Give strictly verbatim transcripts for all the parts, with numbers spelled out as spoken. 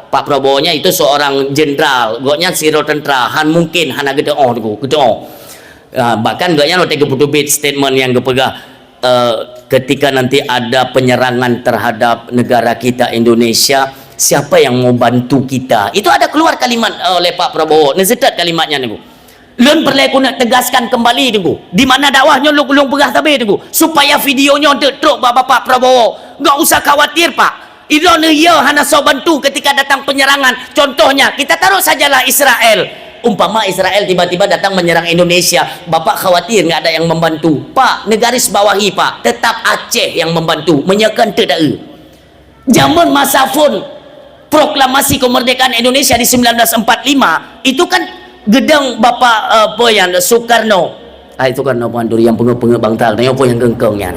Pak Prabowo nyan itu seorang jenderal, gobnyan sidroe tentara, han mungkin hana geuteu'oh Teungku, geuteu'oh. Ah, bahkan gobnyan watèe geupeuteubiet statement nyang geupeugah, eh, ketika nanti ada penyerangan terhadap negara kita Indonesia, siapa yang mau bantu kita? Itu ada keluar kalimat, eh, oleh Pak Prabowo, neuseutôt kalimat nyan Teungku. Lôn peureulèe keuneuk tegaskan kembali Teungku, di mana dakwah nyoe lôn, lôn peugah sabe Teungku, supaya video nyoe teuk trok bak Bapak Prabowo. Gak usah khawatir, Pak. Ilôn ya hana soe bantu ketika datang penyerangan. Contohnya, kita taruh sajalah Israel. Umpama Israel tiba-tiba datang menyerang Indonesia, Bapak khawatir nggak ada yang membantu. Pak, negaris bawahi, Pak. Tetap Aceh yang membantu. Meunyoe kon teuk taeu. Jameun masa phon proklamasi kemerdekaan Indonesia di sembilan belas empat lima, itu kan geudong Bapak, eh, apa nyan, Soekarno. Ai Soekarno bukan duri nyang peungeuh-peungeuh bangsa, nyoe apa nyang keungkeung nyan.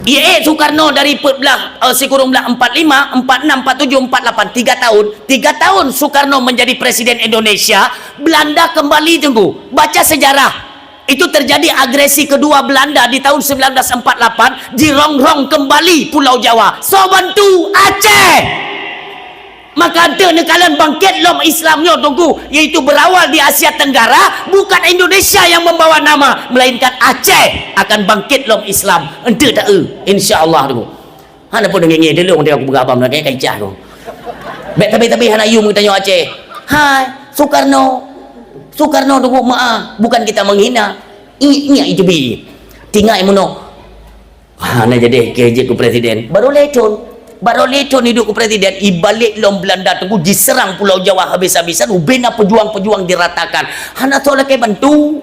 Iya, eh, Soekarno dari peuet blah, eh, sikureueng blah empat lima, empat enam, empat tujuh, empat lapan, tiga tahun. Tiga tahun Soekarno menjadi presiden Indonesia, Belanda kembali Teungku. Baca sejarah. Itu terjadi agresi kedua Belanda di tahun sembilan belas empat lapan, dirongrong kembali Pulau Jawa. Soe bantu? Aceh. Maka eunteuk neukalon bangkét lom Islam nyoe Teungku, yaitu berawal di Asia Tenggara, bukan Indonesia yang membawa nama, melainkan Aceh akan bangkét lom Islam. Eunteuk taeu, insya Allah Teungku. Hana peue deungoe-ngoe dulu, dia aku peugah abang lagèe kaicah tu. Bèk tabi-tabi hana yum geutanyoe Aceh. Hai, Soekarno. Soekarno tu meu'ah, bukan kita menghina. Ingat itu bi. Tinggai meunoe. Hana jadi ke jeuet keu presiden. Baru lhèe thon. Baru lhèe thon hidup keu presiden. Ibalek lom Belanda Teungku jiserang Pulau Jawa habis-habisan. Ubena pejuang-pejuang diratakan. Hana soe lakèe bantu.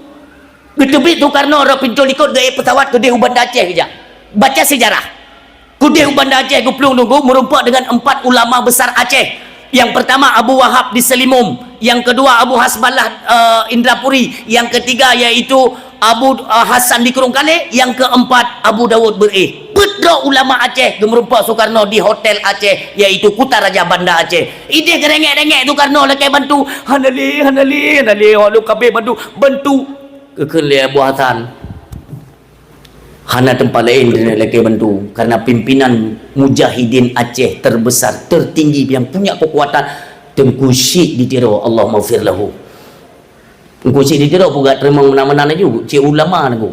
Geuteubiet Soekarno rot pintoe likot geuék pesawat keudeh u Banda Aceh geujak. Baca sejarah. Keudeh u Banda Aceh geuplueng Teungku meurumpok dengan empat ulama besar Aceh. Yang pertama Abu Wahab di Selimum, yang kedua Abu Hasballah, eh, Indrapuri, yang ketiga yaitu Abu, eh, Hasan di Krueng Kalé, yang keempat Abu Daud Beureueh. Peuet droe ulama Aceh geumeurumpok Soekarno di Hotel Aceh, yaitu Kuta Raja Banda Aceh. Ideh geurengek-rengek Soekarno lakèe bantu, hana lé, hana lé, hana lé, hana lé, bantu, bantu. Geukheun lé Abu Hasan. Hana teumpat laén keuneuk lakèe bantu, karena pimpinan mujahidin Aceh terbesar, tertinggi, yang punya kekuatan, Teungku Syik di Tiro, Allahummaghfir lahu. Teungku Syik di Tiro peugah teurimong meunan-meunan laju, cit ulama Teungku.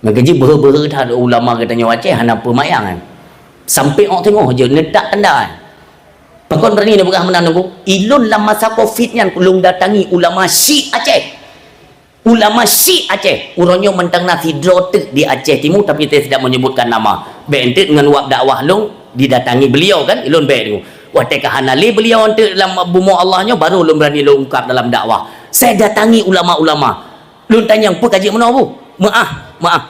Maka jih beuhe-beuhe that ulama geutanyoe Aceh hana peumayang kan. Sampai ôk teungoh jeuet neutak tanda kan. Pakon beurani neupeugah meunan Teungku? Ilôn lam masa Covid nyan lôn datangi ulama Syik Aceh. Ulama Syik Aceh, uroe nyoe mantong na sidroe teuk di Aceh Timu, tapi saya tidak menyebutkan nama. Bèk eunteuk ngon wab dakwah lôn didatangi beliau kan, ilôn bèk Teungku. Watèe ka hana lé beliau eunteuk lam bumoe Allah nyoe, baru lôn beurani lôn ungkap dalam dakwah. Saya datangi ulama-ulama. Lôn tanyong, "Peue ka jeuet meunoe, Bu?" "Meu'ah, meu'ah.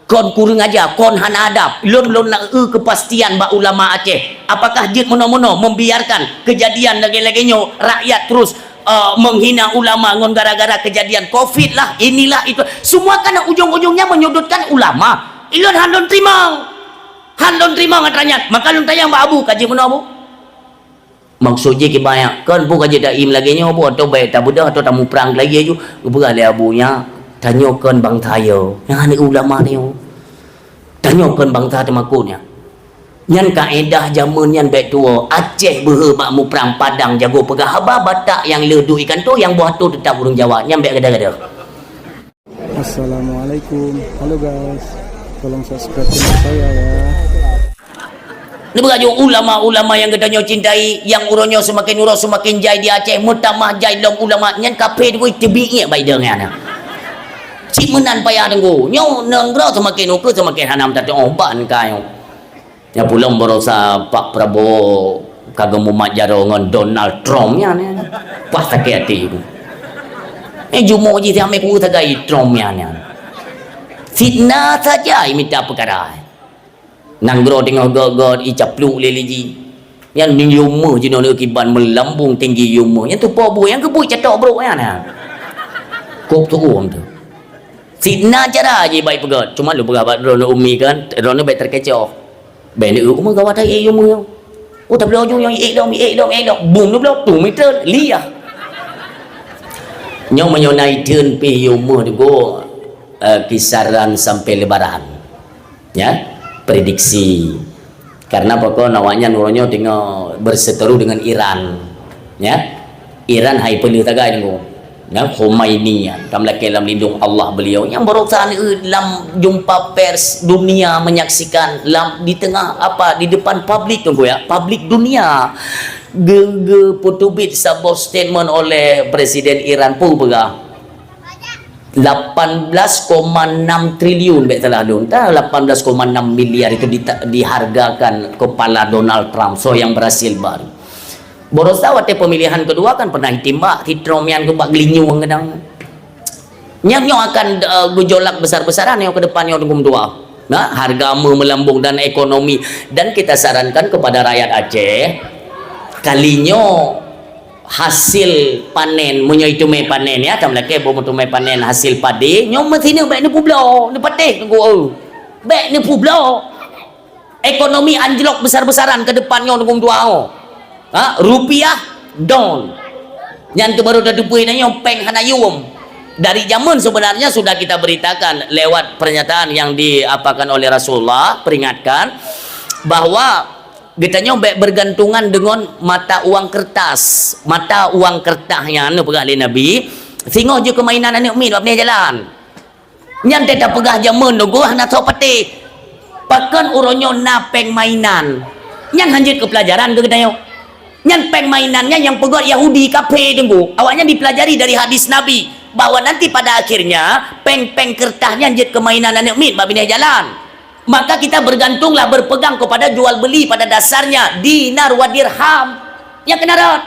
Kon kureueng aja, kon hana adab." Lôn, lôn na eu keupastian bak ulama Aceh. Apakah jeuet meunoe-meunoe membiarkan kejadian lagèe-lagèe nyoe, rakyat terus eh, menghina ulama ngon gara-gara kejadian Covid lah, inilah itu. Semua kan ujung-ujungnya menyudutkan ulama. Ilôn han lôn teurimong. Han lôn teurimong atra nyan. Maka lôn tanyong bak Abu, "Ka jeuet meunoe, Bu?" Maksud jih kiban nyan, "Kon peue ka jeuet taim lagèe nyoe, Bu, atau bèk tabeudôh atau tamuprang lagèe ju?" Geupeugah lé Abu nyan, "Tanyoe kon bangsa yo, nyan hana ulama nyoe. Tanyoe kon bangsa teumakot nyan." Nyan kaedah jameun nyan bèk tuwoe. Aceh beuhe bak muprang, Padang jago peugah haba, Batak nyang le duek ikan to, nyang boh to teutap ureueng Jawa. Nyan bèk gada-gada. Assalamualaikum. Halo guys. Tolong subscribe channel saya ya. Ni beurajung ulama-ulama nyang geutanyoe cintai, nyang uroe nyoe seumaken uroe seumaken jai di Aceh, meutamah jai lom ulama, nyan kaphé teubiet ngiek bak idong nyan. Cit meunan payah Teungku. Nyoe nanggroe seumaken ukeue seumaken hana meutateuoh ban ka nyoe. Nyan pulom barosa Pak Prabowo ka geumumat jaroe ngon Donald Trump nyan, nyan. Wah, sakét até. Eh, jumoe jih siamé ku sagai Trump nyan, nyan. Fitnah saja imita peukara. Nanggroe teungoh göt-göt, icaplok lé liji. Nyan yum méuh jinoe kiban meulambung tinggi yum méuh. Nyan tupo buet nyang keubuet catok brok nyan, nyan. Kop tuom tu. Fitnah cara jih bai peugöt. Cuma lôn peugah bak droeneuh umi kan, droeneuh bèk teukecoh. Bèk neueu uma gawat hai yum nyoe. Oh, tabloe ujong nyoe, ék dong, ék dong, ék dong. Bum neubloe, tu meter, liah. Nyoe meunyoe na itheun pih yum méuh teungku, eh, kisaran sampai Lebaran. Ya, prediksi. Karena pakon awaknyan uroe nyoe teungoh berseteru dengan Iran. Ya. Iran hai peuleueh tagai nunggu. Ya, Khomeini, ya, ka meulakée lam lindong Allah beliau. Nyang barosa ni, eh, lam jumpa pers dunia menyaksikan lam, di tengah apa, di depan publik tunggu ya, publik dunia. Ge, ge peuteubiet saboh statement oleh Presiden Iran peue peugah. Lapan belas koma enam triliun, bèk salah lôn. Tah, lapan belas koma enam miliar itu dita-, dihargakan kepala Donald Trump, soe nyang berhasil baru. Barosa watèe pemilihan kedua kan pernah ditimbak si Trump nyan keu bak geulinyueng kadang. Nyan nyoe akan, eh, gejolak besar-besaran nyoe ke depan nyoe teungku meutuah. Nah, harga meuh meulambong dan ekonomi. Dan kita sarankan kepada rakyat Aceh, kali nyoe hasil panen, meunyoe iteumé panen, ya, ka meulakée boh meuteumé panen hasil padé, nyoe meusineuk bèk neupeubloe, neupatéh teungku, eu. Bèk neupeubloe. Ekonomi anjlok besar-besaran ke depan nyoe teungku meutuah. Ha, rupiah down. Nyan tu baru tateupeue nyoe péng hana yuem. Dari zaman sebenarnya sudah kita beritakan lewat pernyataan yang diapakan oleh Rasulullah, peringatkan bahwa geutanyoe bèk bergantungan dengan mata uang kertas. Mata uang kertas nyan, peugah lé Nabi, singoh jeuet keu mainan aneuk miet bak binéh jalan. Nyan teuh tapeugah jameun nunggu hana soe patéh. Pakon uroe nyoe na péng mainan? Nyan hanjeuet keu pelajaran keu geutanyoe. Nyan péng mainan nyan nyang peugöt Yahudi, kafé teungku. Awaknyan dipelajari dari hadis Nabi bahwa nanti pada akhirnya péng-péng kertas nyan jeuet keu mainan aneuk miet bak binéh jalan. Maka kita bergantunglah, berpegang kepada jual beli pada dasarnya, dinar wa dirham. Nyang keunan rot.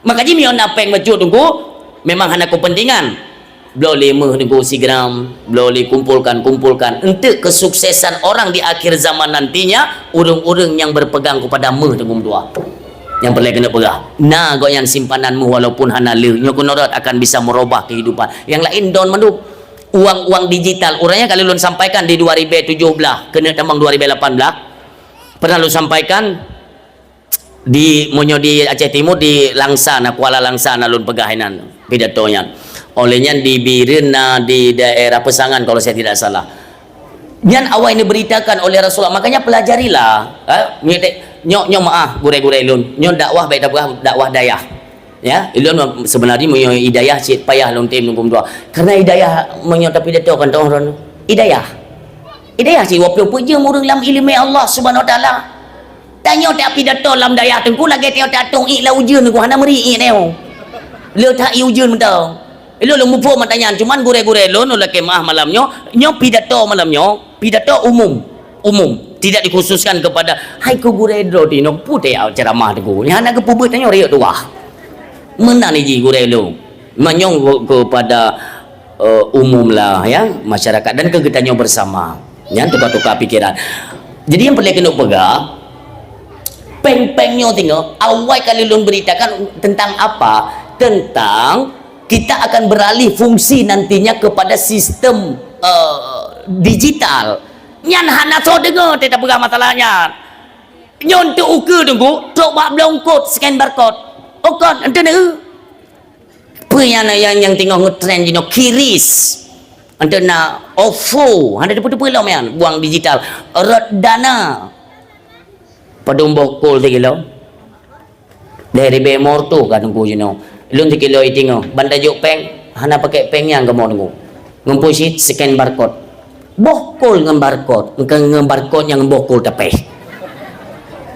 Maka jih meunyoe na péng bacut teungku, memang hana kepentingan. Bloe lé meuh teungku sigram, bloe lé kumpulkan, kumpulkan. Untuk kesuksesan orang di akhir zaman nantinya, ureuëng-ureuëng nyang berpegang kepada meuh teungku meutuah. Nyang peureulée keuneuk peugah, na gobnyan simpanan meuh walaupun hana le, nyoe keunan rot akan bisa merubah kehidupan. Nyang laén don mandum. Uang-uang digital, ureuëng nyang kali lôn sampaikan di dua ribu tujuh belas, keuneuk tamong dua ribu lapan belas. Pernah lôn sampaikan, di, meunyoe di Aceh Timur, di Langsa na, Kuala Langsa na lôn peugah inan pidato nyan. Oleh nyan di Bireuen na, di daerah Peusangan kalau saya tidak salah. Nyan awai neubeuritakan oleh Rasulullah. Makanya pelajarilah, eh, nyoe, nyoe, nyoe meuah gurée-gurée lôn. Nyoe dakwah bèk tapeugah dakwah dayah. Ya, ulôn sebenarnya meunyoe hidayah cit payah lôn tem lôn peumeudoa. Karena hidayah meunyoe tapidato kan toh ron. Hidayah. Hidayah cit wapeupeujeuem ureuëng lam ileumé Allah Subhanahu Wa Taala. Tanyoe tapidato lam dayah teungku lagée tanyoe tatong ié lam ujeuen teungku hana meuri ié nyoe. Le that ié ujeuen mantong. Ilôn lôn muphom mata nyan, cuman gurée-gurée lôn, lôn lakée meuah malam nyoe, nyoe pidato malam nyoe, pidato umum. Umum, tidak dikhususkan kepada, hai keu gurée droe tinoe, peue teuh ceramah teungku. Nyan hana geupeubuet tanyoe riyeuk tuwah. Meunan jih gurée lôn. Manyong kepada, eh, umum lah, ya, masyarakat dan keu geutanyoe bersama. Nyan tukar-tukar pikiran. Jadi nyang peureulée keuneuk peugah, péng-péng nyoe teungoh, awai kali lôn beuritakan tentang apa? Tentang kita akan beralih fungsi nantinya kepada sistem, eh, digital. Nyan hana soe deungoe teuh tapeugah masalah nyan. Nyoe teuh ukeue teungku, trok bak bloe eungkôt scan barcode. Oh kon, enteuk na eu. Peue nyang, nyang, nyang teungoh ngeutren jinoe, kiris. Enteuk na OVO, hana teupeu-teupeu lom nyan, uang digital. Rekdana. Padum boh kol sikilo. Dari Bemor tu ka teungku jinoe. Lôn sikilo itingoh, ban tajok péng, hana pakai péng nyan kamoe teungku. Ngon peue cit scan barcode. Boh kol ngon barcode, engka ngon barcode nyang boh kol tapéh.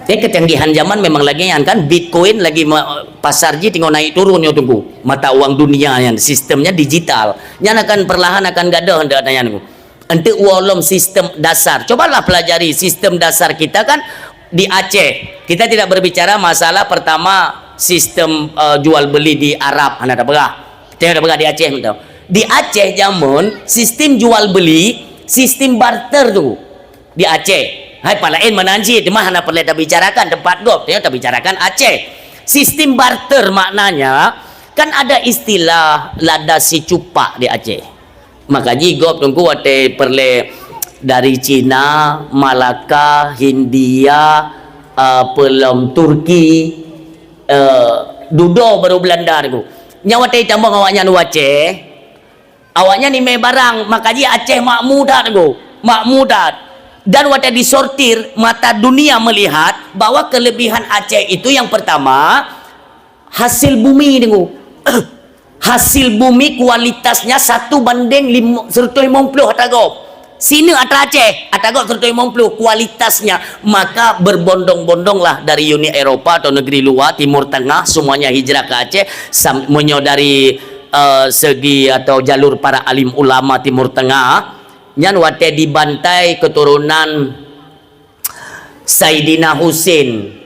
Jadi kecanggihan zaman memang lagée nyan kan, Bitcoin lagi ma-, pasar jih teungoh naik turun nyoe teungku. Mata uang dunia nyan, sistemnya digital. Nyan akan perlahan akan gadôh ndak tanya teungku. Enteuk uroe lom sistem dasar. Cobalah pelajari sistem dasar kita kan di Aceh. Kita tidak berbicara masalah pertama sistem, eh, jual beli di Arab, hana tapeugah. Teuh tapeugah di Aceh mantong. Di Aceh jameun sistem jual beli, sistem barter tu di Aceh. Hai pat laén meunan cit, teuma hana peureulée tabicarakan teumpat gob, teuh tabicarakan Aceh. Sistem barter maknanya kan ada istilah lada sicupak di Aceh. Maka jih gob teungku watée peureulée dari Cina, Malaka, Hindia, eh, peulom Turki, eh, dudoe baru Belanda teungku. Nyan watée itamong awaknyan u Aceh, awaknyan imé barang, maka jih Aceh makmu that teungku. Makmu that. Dan watée disortir, mata dunia melihat bahwa kelebihan Aceh itu yang pertama, hasil bumi, Teungku. Hasil bumi kualitasnya satu banding lima, seratus lima puluh ata gob. Sinoe ata Aceh, ata gob seratus lima puluh kualitasnya. Maka berbondong-bondonglah dari Uni Eropa atau negeri luar, Timur Tengah, semuanya hijrah ke Aceh. Sam-, meunyoe dari, eh, segi atau jalur para alim ulama Timur Tengah, nyan watée dibantai keturunan Saidina Husin.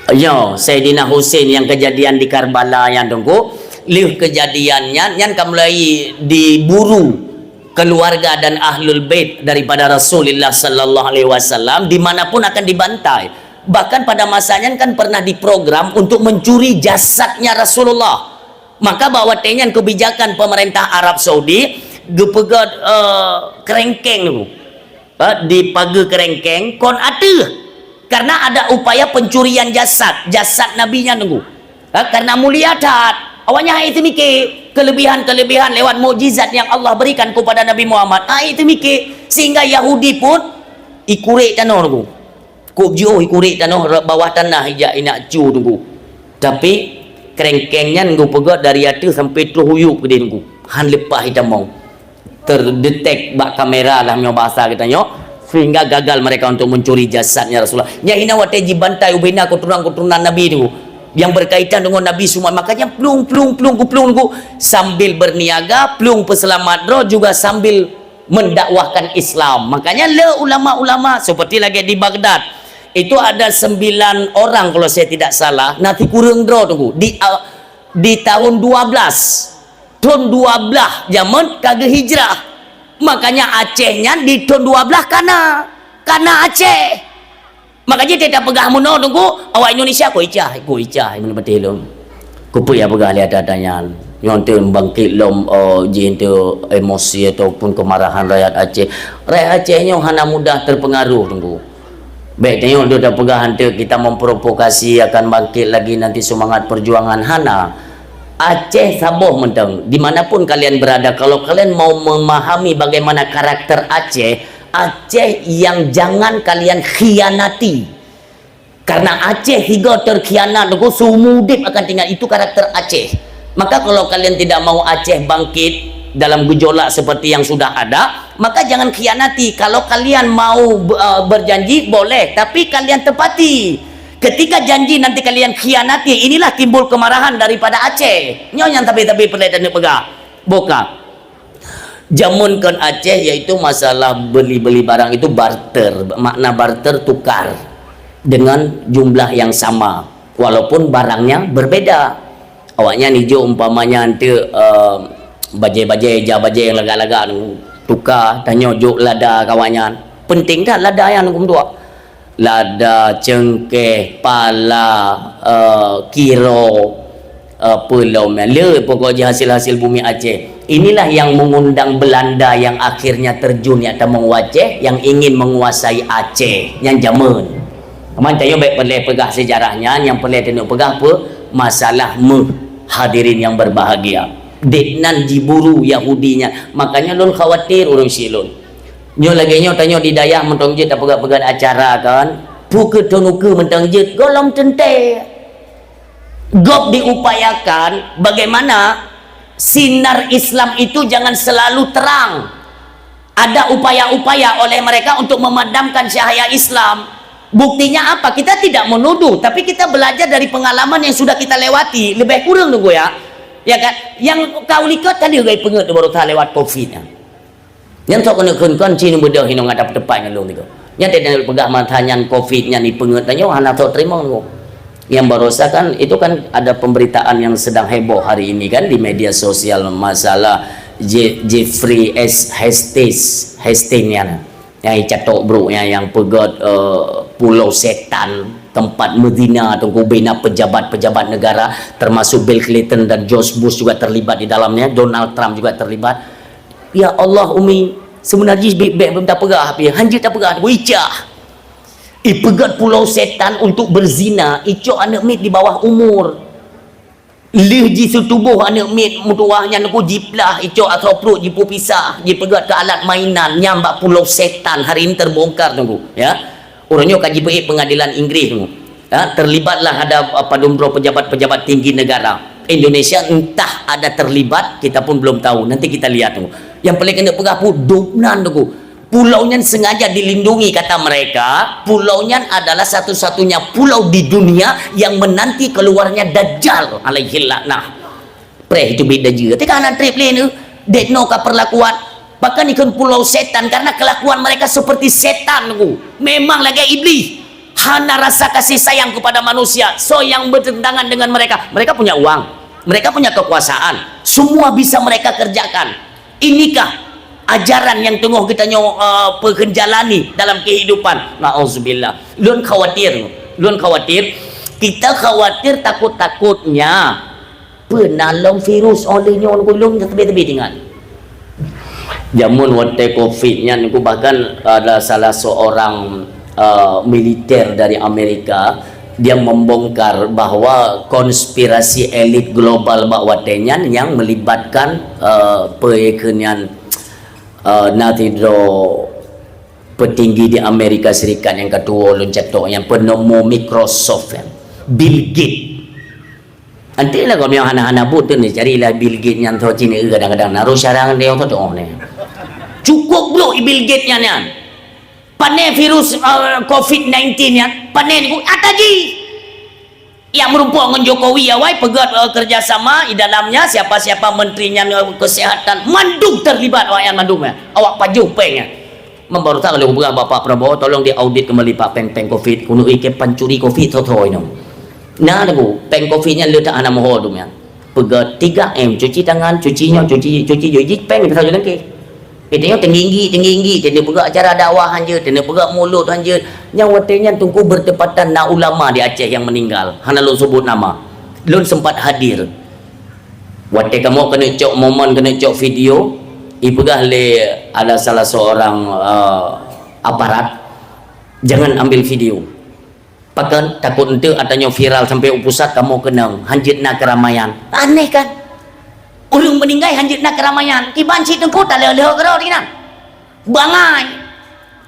Nyoe, Saidina Husin nyang kejadian di Karbala nyan, Teungku. Lheueh kejadian nyan, nyan ka mulai diburu keluarga dan ahlul bait daripada Rasulullah sallallahu alaihi wasallam, di mana pun akan dibantai. Bahkan pada masa nyan kan pernah diprogram untuk mencuri jasadnya Rasulullah. Maka bak watée nyan kebijakan pemerintah Arab Saudi geupeugét, eh, kerengkeng tu. Eh, di pageue kerengkeng kon ateueh. Karena ada upaya pencurian jasad, jasad Nabi nyan, Teungku. Eh, karena mulia that. Awaknyan hana teumike kelebihan-kelebihan lewat mukjizat yang Allah berikan kepada Nabi Muhammad. Hana teumike, sehingga Yahudi pun ikurek tanoh, Teungku. Kôb jiôh ikurek tanoh, bawah tanah ijak inak cu, Teungku. Tapi kerengkeng nyan geupeugét dari ateueh sampai troh u yup keudeh, Teungku. Han leupah itamong. Terdetek bak kamera lah, meunyoe bahasa geutanyoe, sehingga gagal mereka untuk mencuri jasadnya Rasulullah. Nyan hina watée jibantai ubena keturunan-keturunan Nabi, Teungku, yang berkaitan dengan Nabi semua. Makanya plung, plung, plung, geuplung, Teungku, sambil berniaga, plung peuselamat droe juga sambil mendakwahkan Islam. Makanya le ulama-ulama seperti lagi di Baghdad, itu ada sembilan orang kalau saya tidak salah, na sikureueng droe, Teungku, di, ah, di tahun dua belas, thon dua belas jameun ka geuhijrah. Makanya Aceh nyan di thon dua belas kana, kana Aceh. Maka jih teuka peugah meunoe, Teungku, awak Indonesia kok icah, kok icah, meunurot lôn. Keupeue nyang peugah lé ata-ata nyan? Nyoe teuh bangkit lom, eh, jih teuh emosi ataupun kemarahan rakyat Aceh. Rakyat Aceh nyoe hana mudah terpengaruh, Teungku. Bék tanyoe deuh tapeugah hanteuk kita memprovokasi akan bangkit lagi nanti semangat perjuangan, hana. Aceh saboh mantong, di mana pun kalian berada, kalau kalian mau memahami bagaimana karakter Aceh, Aceh yang jangan kalian khianati. Karena Aceh higa terkhianat, Teungku, seumur udip akan teuingat, itu karakter Aceh. Maka kalau kalian tidak mau Aceh bangkit dalam gejolak seperti yang sudah ada, maka jangan khianati. Kalau kalian mau, eh, berjanji, boleh, tapi kalian tepati. Ketika janji nanti kalian khianati, inilah timbul kemarahan daripada Aceh. Nyoe nyang tabi-tabi peureulée taneuk peugah. Boh ka. Jameun kon Aceh, yaitu masalah beli-beli barang itu barter. Makna barter, tukar dengan jumlah yang sama, walaupun barangnya berbeda. Awaknyan ijok umpamanya anteuk, eh, bajée-bajée, ija bajée nyang lagak-lagak, tukar, tanyoe jok lada keu awaknyan. Penting that lada nyan, Teungku, dua. Lada, cengkeh, pala, eh, kiro, eh, peulom, le pokok jih hasil-hasil bumi Aceh. Inilah yang mengundang Belanda yang akhirnya terjun, nyang tamong u Aceh, yang ingin menguasai Aceh, nyan jameun. Cuman tanyoe bék peureulée peugah sejarah nyan, nyang peureulée taneuk peugah peue? Masalah méuh, hadirin yang berbahagia. Dek nan jiburu Yahudi nyan. Makanya lôn khawatir ureuëng syiek lôn. Nyoe lagée nyoe tanyoe di dayah mantong jeuet tapeugah-peugah acara kan. Peu keu thon ukeue mantong jeuet, gohlom teuntée. Gob diupayakan bagaimana sinar Islam itu jangan selalu terang. Ada upaya-upaya oleh mereka untuk memadamkan cahaya Islam. Buktinya apa? Kita tidak menuduh, tapi kita belajar dari pengalaman yang sudah kita lewati. Lebih kurang, Teungku, ya. Ya kan? Nyang ka u likot tadi gai peungeut baru lewat covid nyan. Nyan sok keuneuk kheun kon cit beudôh inong ada teupat ngon lôn tiga. Nyan teuka peugah masa nyan covid nyan ipeungeut tanyoe hana sok teurimong lôn. Yang barosa kan, itu kan ada pemberitaan yang sedang heboh hari ini kan di media sosial masalah Je-, Jeffrey S. Hastings, Hastings nyan. Yang catok bro yang, yang peugét, eh, Pulau Setan, tempat mezina, Teungku, bina pejabat-pejabat negara, termasuk Bill Clinton dan George Bush juga terlibat di dalamnya, Donald Trump juga terlibat. Ya Allah, Umi, sebenarnya bék, bék, bék tapeugah, tapi hanjeuet tapeugah, wicah. Ipeugét Pulau Setan untuk berzina, icok aneuk miet di bawah umur. Lheueh jiseutuboh aneuk miet meutuwah nyan, Teungku, jiplah, icok asoe pruet, jipeupisah, jipeugét keu alat mainan, nyan bak pulau setan hari ini terbongkar, Teungku, ya. Ureueng nyoe ka jipeuék pengadilan Inggris, Teungku. Ya, terlibatlah ada, uh, padum droe pejabat-pejabat tinggi negara. Indonesia entah ada terlibat, kita pun belum tahu. Nanti kita lihat, Teungku. Yang paling kena peugah pu dubnan, Teungku. Pulau nyan sengaja dilindungi, kata mereka, pulau nyan adalah satu-satunya pulau di dunia yang menanti keluarnya Dajjal alaihi laknah. Preh itu bit Dajjal. Teuka hana treb lé neu. Dek no ka perlakuan. Bahkan ikon pulau setan karena kelakuan mereka seperti setan, Teungku. Memang lagèe iblis. Hana rasa kasih sayang kepada manusia. So yang bertentangan dengan mereka. Mereka punya uang. Mereka punya kekuasaan. Semua bisa mereka kerjakan. Inikah ajaran yang teungoh geutanyoe, eh, peukeuen jalani dalam kehidupan? Nauzubillah. Lôn khawatir, lôn khawatir, kita khawatir takut-takutnya peue na lom virus óh lheueh nyoe, Teungku, lôn teubiet-teubiet ingat. Jameun watèe covid nyan, Teungku, bahkan ada salah seorang, eh, militer dari Amerika, dia membongkar bahwa konspirasi elit global bak watèe nyan yang melibatkan, eh, peue keu nyan, eh, na sidroe petinggi di Amerika Serikat nyang ka tuwo lôn catok, nyang penemu Microsoft nyan, Bill Gates. Anteuk lah kamoe hana-hana buet tu ni, carilah Bill Gates nyan tho cit, kadang-kadang na roh syarang dia tho doh ni. Cukup brok Bill Gates nyan, nyan. Pane virus, eh, covid nineteen nyan, pane ni ata jih. Nyang meurumpok ngon Jokowi awai peugét, eh, kerjasama di dalamnya, siapa-siapa menteri nyan, eh, kesehatan, mandum terlibat awak nyan mandum nyan. Awak pajoh péng nyan. Memang baru tak lôn peugah bak Pak Prabowo, tolong diaudit kembali Pak péng-péng covid. Keuneuk ikei pancuri covid tho-tho inoe. Nah, Teungku, péng covid nyan le that hana moho dum nyan. Peugah tiga M, cuci tangan, cuci nyoe, cuci, cuci jih, jih péng ka sajoe lengke. Geutanyoe teungginggi, teungginggi, teuneupeugah acara dakwah hanjeuet, teuneupeugah mulod hanjeuet. Nyang watèe nyan Teungku bertepatan na ulama di Aceh yang meninggal. Hana lôn sebut nama. Lôn sempat hadir. Watèe kamoe keuneuk cok momen, keuneuk cok video, ipeugah lé ada salah seorang, eh, aparat, "Jangan ambil video." Pakon, takot eunteuk ata nyoe viral sampai u pusat kamoe keunong, hanjeuet na keramaian. Aneh kan? Ureueng meuninggai hanjeuet na keramaian. Kiban cit Teungku taleuh-leuh keudroe di nan. Bangai.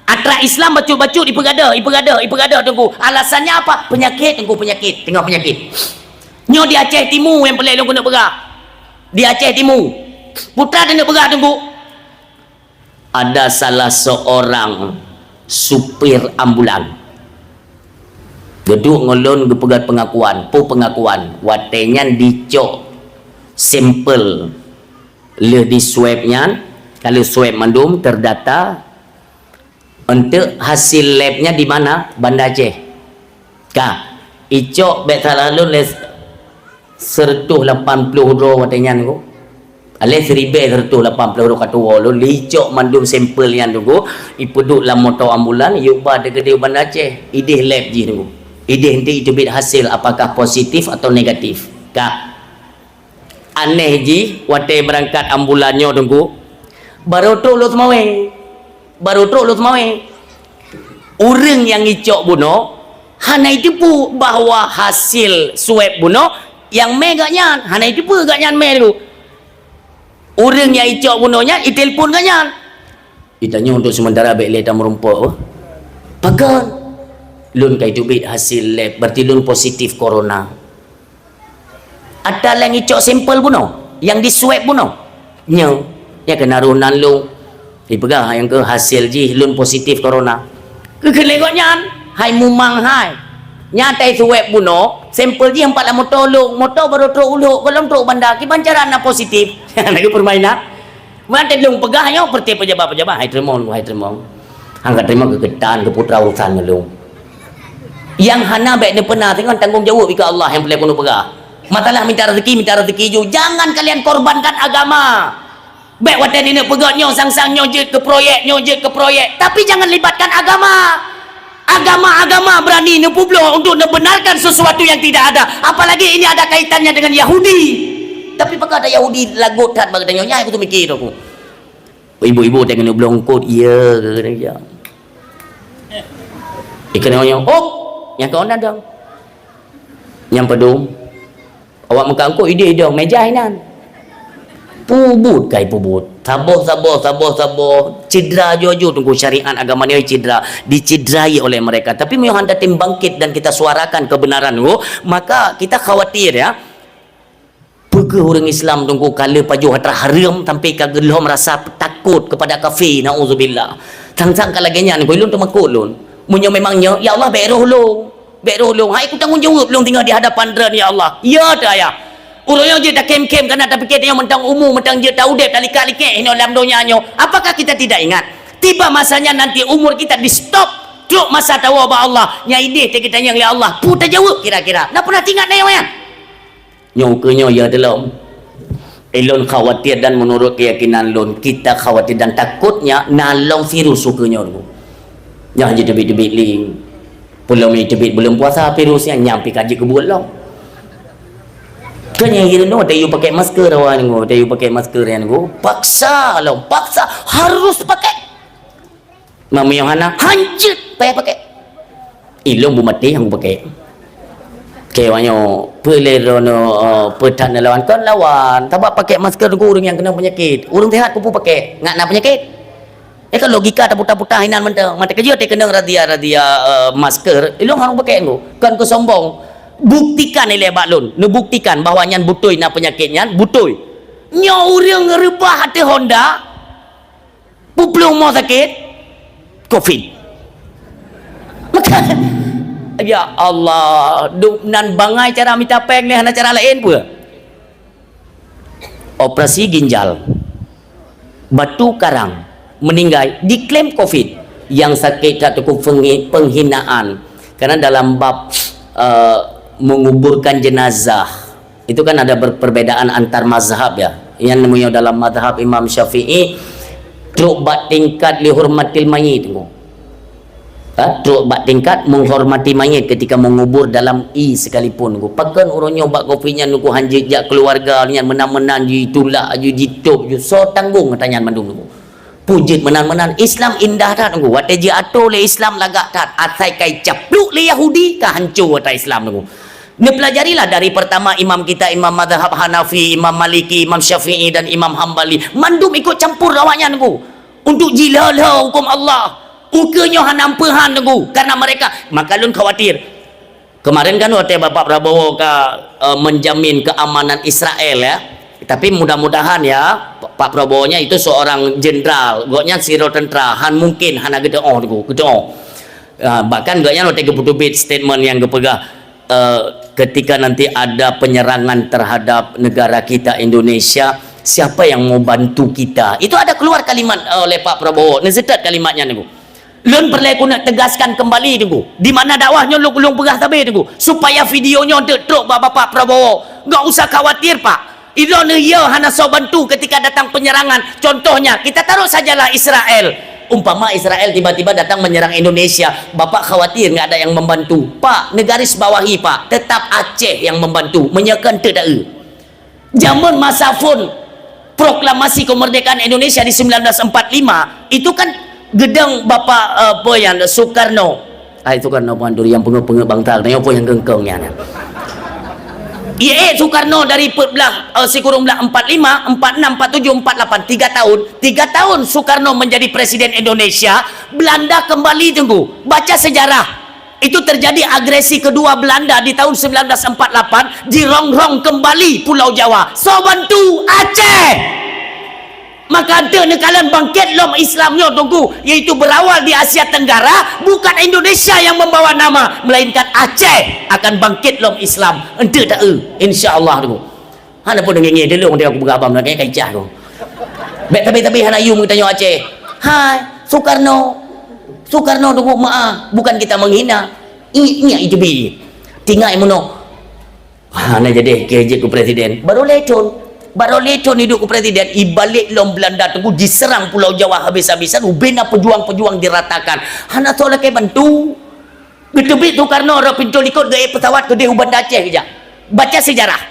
Atra Islam bacut-bacut ipeugadôh, ipeugadôh, ipeugadôh Teungku. Alasannya apa? Penyakit Teungku, penyakit. Tengok penyakit. Nyoe di Aceh Timu nyang peureulèe lôn keuneuk peugah. Di Aceh Timu. Peue teuma keuneuk peugah Teungku? Ada salah seorang supir ambulan. Geuduek ngon lôn geupeugah pengakuan. Peue pengakuan? Watèe nyan dicok sampel lheueh di swab nyan, ka lheueh swab mandum terdata, eunteuk hasil lab nyan di mana? Banda Aceh. Ka, icok bèk salah lôn lé seureutôh lapan ploh droe watèe nyan Teungku. Lé siribèe seureutôh lapan ploh droe ka tuwo lôn, icok mandum sampel nyan Teungku, ipeuduek lam moto ambulan, iyueba teukeudéh u Banda Aceh, idéh lab jih Teungku. Idéh eunteuk iteubiet hasil apakah positif atau negatif. Ka. Aneh jih, watèe beurangkat ambulan nyoe Teungku, barô trôk lôn seumawé. Barô trôk lôn seumawé. Ureueng nyang icok bunoe hana jiteupeue bahwa hasil swab bunoe nyang mè gobnyan, hana jiteupeue gobnyan mè Teungku. Ureueng nyang icok bunoe nyan jitelepon gobnyan. Geutanyoe untuk sementara bèk lé tameurumpok. Pakon? Lôn ka jiteubiet hasil lab, berarti lôn positif corona. Ata lôn icok sampel bunoe, nyang di swab bunoe. Nyoe, nyang keunan roh nan lôn. Ipeugah nyang keu hasil jih lôn positif corona. Geukheun lé gobnyan, hai mumang hai. Nyan ata swab bunoe, sampel jih empat lam moto lôn, moto barô trôk u Lhok, gohlom trôk banda, kiban cara na positif. Lagèe peurmainan. Meunan lôn peugah nyoe, peureuté pejabat-pejabat, hai teurimong, hai teurimong. Han ka teurimong keu geutanyoe, keu putra urusan ngon lôn. Nyang hana bèk neupeuna, singoh tanggông jaweueb dikeue Allah nyang peureulèe keuneuk peugah. Masalah minta rezeki, minta rezeki ju. Jangan kalian korbankan agama. Bèk watèe neuneuk peugah nyoe sang-sang nyoe jeuet keu proyek, nyoe jeuet keu proyek. Tapi jangan libatkan agama. Agama-agama berani neupubloe untuk neubenarkan sesuatu yang tidak ada. Apalagi ini ada kaitannya dengan Yahudi. Tapi pakon ada Yahudi lagot that bak geutanyoe, nyan nyang kumiké droe ku. Ibu-ibu tengok bloe eungkôt, iya ke keunan, ya. Ikeunoe nyoe, hop, nyang keunan dong. Nyang padum. Awak meuka eungkôt idéh idong, meja inan. Peubuet kai peubuet. Saboh, saboh, saboh, saboh. Cedera aju-aju teungku syariat agama ni cedera. Dicederai oleh mereka. Tapi meunyoe hana tem bangkit dan kita suarakan kebenaran tu, maka kita khawatir ya. Peue keuh ureuëng Islam teungku ka le pajoh atra hareuem sampai ka geulhom rasa takot kepada kafé, naudzubillah. Sang-sang ka lagée nyan, ulôn teumakot lôn. Meunyoe memang nyoe, ya Allah, bék roh lôn. Bék roh lôn. Hai ku tanggong jaweueb lôn tinggai di hadapan Droen, ya Allah. Ya teuh ayah. Uroe nyoe jeuet takém-kém kana tapike tanyoe mantong umu, mantong jeuet taudeb, talikak-likek hinoe lam donya nyoe. Apakah kita tidak ingat? Tiba masanya nanti umur kita di-stop. Trok masa tawoe bak Allah. Nyang idéh teuh geutanyong lé Allah. Peue tajaweueb kira-kira? Na pernah tingat na nyang manyang? Nyoe keuh nyoe ya teulom. Ilôn khawatir dan menurut keyakinan lôn, kita khawatir dan takutnya na lom virus ukeue nyoe dulu. Nyoe jiteubiet-teubiet li. Peulom jiteubiet buleuen puasa virus nyan nyang pi ka jeuet keu buet lom. Kan nyang hireuen nyoe, watée yue pakai masker awak nyoe, watée yue pakai masker nyan nyoe, paksa lom, paksa harus pakai. Meunyoe hana, hanjeuet payah pakai. Ilôn beumaté nyang kupakai. Keu awak nyoe, peue lé droeneuh, eh, peue that neulawan? Kon lawan, sabab pakai masker nyoe ureuëng nyang keunong peunyakét. Ureuëng sehat peue pakai, ngat na peunyakét. Ya kan logika taputa-puta inan mantong. Mata keujeuet teukeunong razia-razia, eh, masker, ilôn harus pakai nyoe. Kon keu sombong. Buktikan ilée bak lôn, neubuktikan bahwa nyan beutôi na peunyakét nyan, beutôi. Nyoe ureuëng reubah ateueh Honda, Peuplueng mo sakét covid. Maka, ya Allah, dup nan bangai cara mita péng lé, hana cara laén peue? Operasi ginjal, batu karang, meninggai, diklaim covid. Yang sakét that teungku penghi-, penghinaan. Karena dalam bab, eh, menguburkan jenazah, itu kan ada ber-, perbedaan antar mazhab ya. Yang namanya dalam mazhab Imam Syafi'i, trok bak tingkat lihurmatil mayit teungku. Ha, trok bak tingkat menghormati mayit ketika mengubur dalam ie sekalipun teungku. Pakon uroe nyoe bak covid nyan teungku hanjeuet jak keluarga nyan meunan-meunan jitulak, ju jitôb, ju soe tanggong ata nyan mandum teungku. Peue jeuet meunan-meunan. Islam indah that teungku. Watée jiato lé Islam lagak that. Asai kai caplok lé Yahudi ka hanco ata Islam teungku. Neupelajarilah dari pertama imam kita, imam mazhab Hanafi, Imam Maliki, Imam Syafi'i dan Imam Hambali. Mandum ikut campur awaknyan teungku. Untuk jilha-lha hukum Allah. Ukeue nyoe hana peue han teungku. Karena mereka, maka lôn khawatir. Kemarin kan watée Bapak Prabowo ka, eh, menjamin keamanan Israel ya. Tapi mudah-mudahan ya, Pak Prabowo-nya itu seorang jenderal, gobnyan sidroe tentara, han mungkin hana geuteuoh teungku, geuteuoh. Ah, bahkan gobnyan watée geupeuteubiet statement nyang geupeugah, eh, ketika nanti ada penyerangan terhadap negara kita Indonesia, siapa yang mau bantu kita? Itu ada keluar kalimat, eh, oleh Pak Prabowo. Neuseutôt kalimat nyan teungku. Lôn peureulée keuneuk tegaskan keumbali teungku, di mana dakwah nyoe lôn, lôn peugah sabe teungku, supaya video nyoe teuk trok bak Bapak Prabowo. Gak usah khawatir, Pak. Droeneuh ya hana soe bantu ketika datang penyerangan. Contohnya, kita taruh sajalah Israel. Umpama Israel tiba-tiba datang menyerang Indonesia, Bapak khawatir nggak ada yang membantu. Pak, neugaris bawahi, Pak. Tetap Aceh yang membantu. Meunyoe kon teuk taeu. Jameun masa phon proklamasi kemerdekaan Indonesia di sembilan belas empat lima, itu kan geudong Bapak, eh, apa nyan, Soekarno. Ai, Soekarno bukan duri nyang peungeuet-peungeuet bangsa, nyoe pun nyang keungkeung nyan. Iya, eh, Soekarno dari peuet belas, eh, sikureueng belas empat lima, empat enam, empat tujuh, empat lapan, tiga tahun. Tiga tahun Soekarno menjadi presiden Indonesia, Belanda kembali, teungku. Baca sejarah. Itu terjadi agresi kedua Belanda di tahun sembilan belas empat lapan, dirongrong kembali Pulau Jawa. Soe bantu? Aceh. Maka eunteuk neukalon bangkét lom Islam nyoe teungku, yaitu berawal di Asia Tenggara, bukan Indonesia yang membawa nama, melainkan Aceh akan bangkét lom Islam. Eunteuk taeu, insya Allah teungku. Hana pun ngieng-ngieng dulu, dia aku peugah abang lagée kaicah tu. Bek tabi-tabi hana yum geutanyoe Aceh. Hai, Soekarno. Soekarno tu maaf, bukan kita menghina. Ingat itu bi. Tinggai meunoe. Ha, na jadi keu jeuet keu presiden. Baru lhèe thon. Baru lhèe thon hidup keu presiden. Ibalek lom Belanda teungku jiserang Pulau Jawa habis-habisan. Ubena pejuang-pejuang diratakan. Hana soe lakée bantu. Geuteubiet Soekarno rot pintoe likot geuék pesawat keudeh u Banda Aceh geujak. Baca sejarah.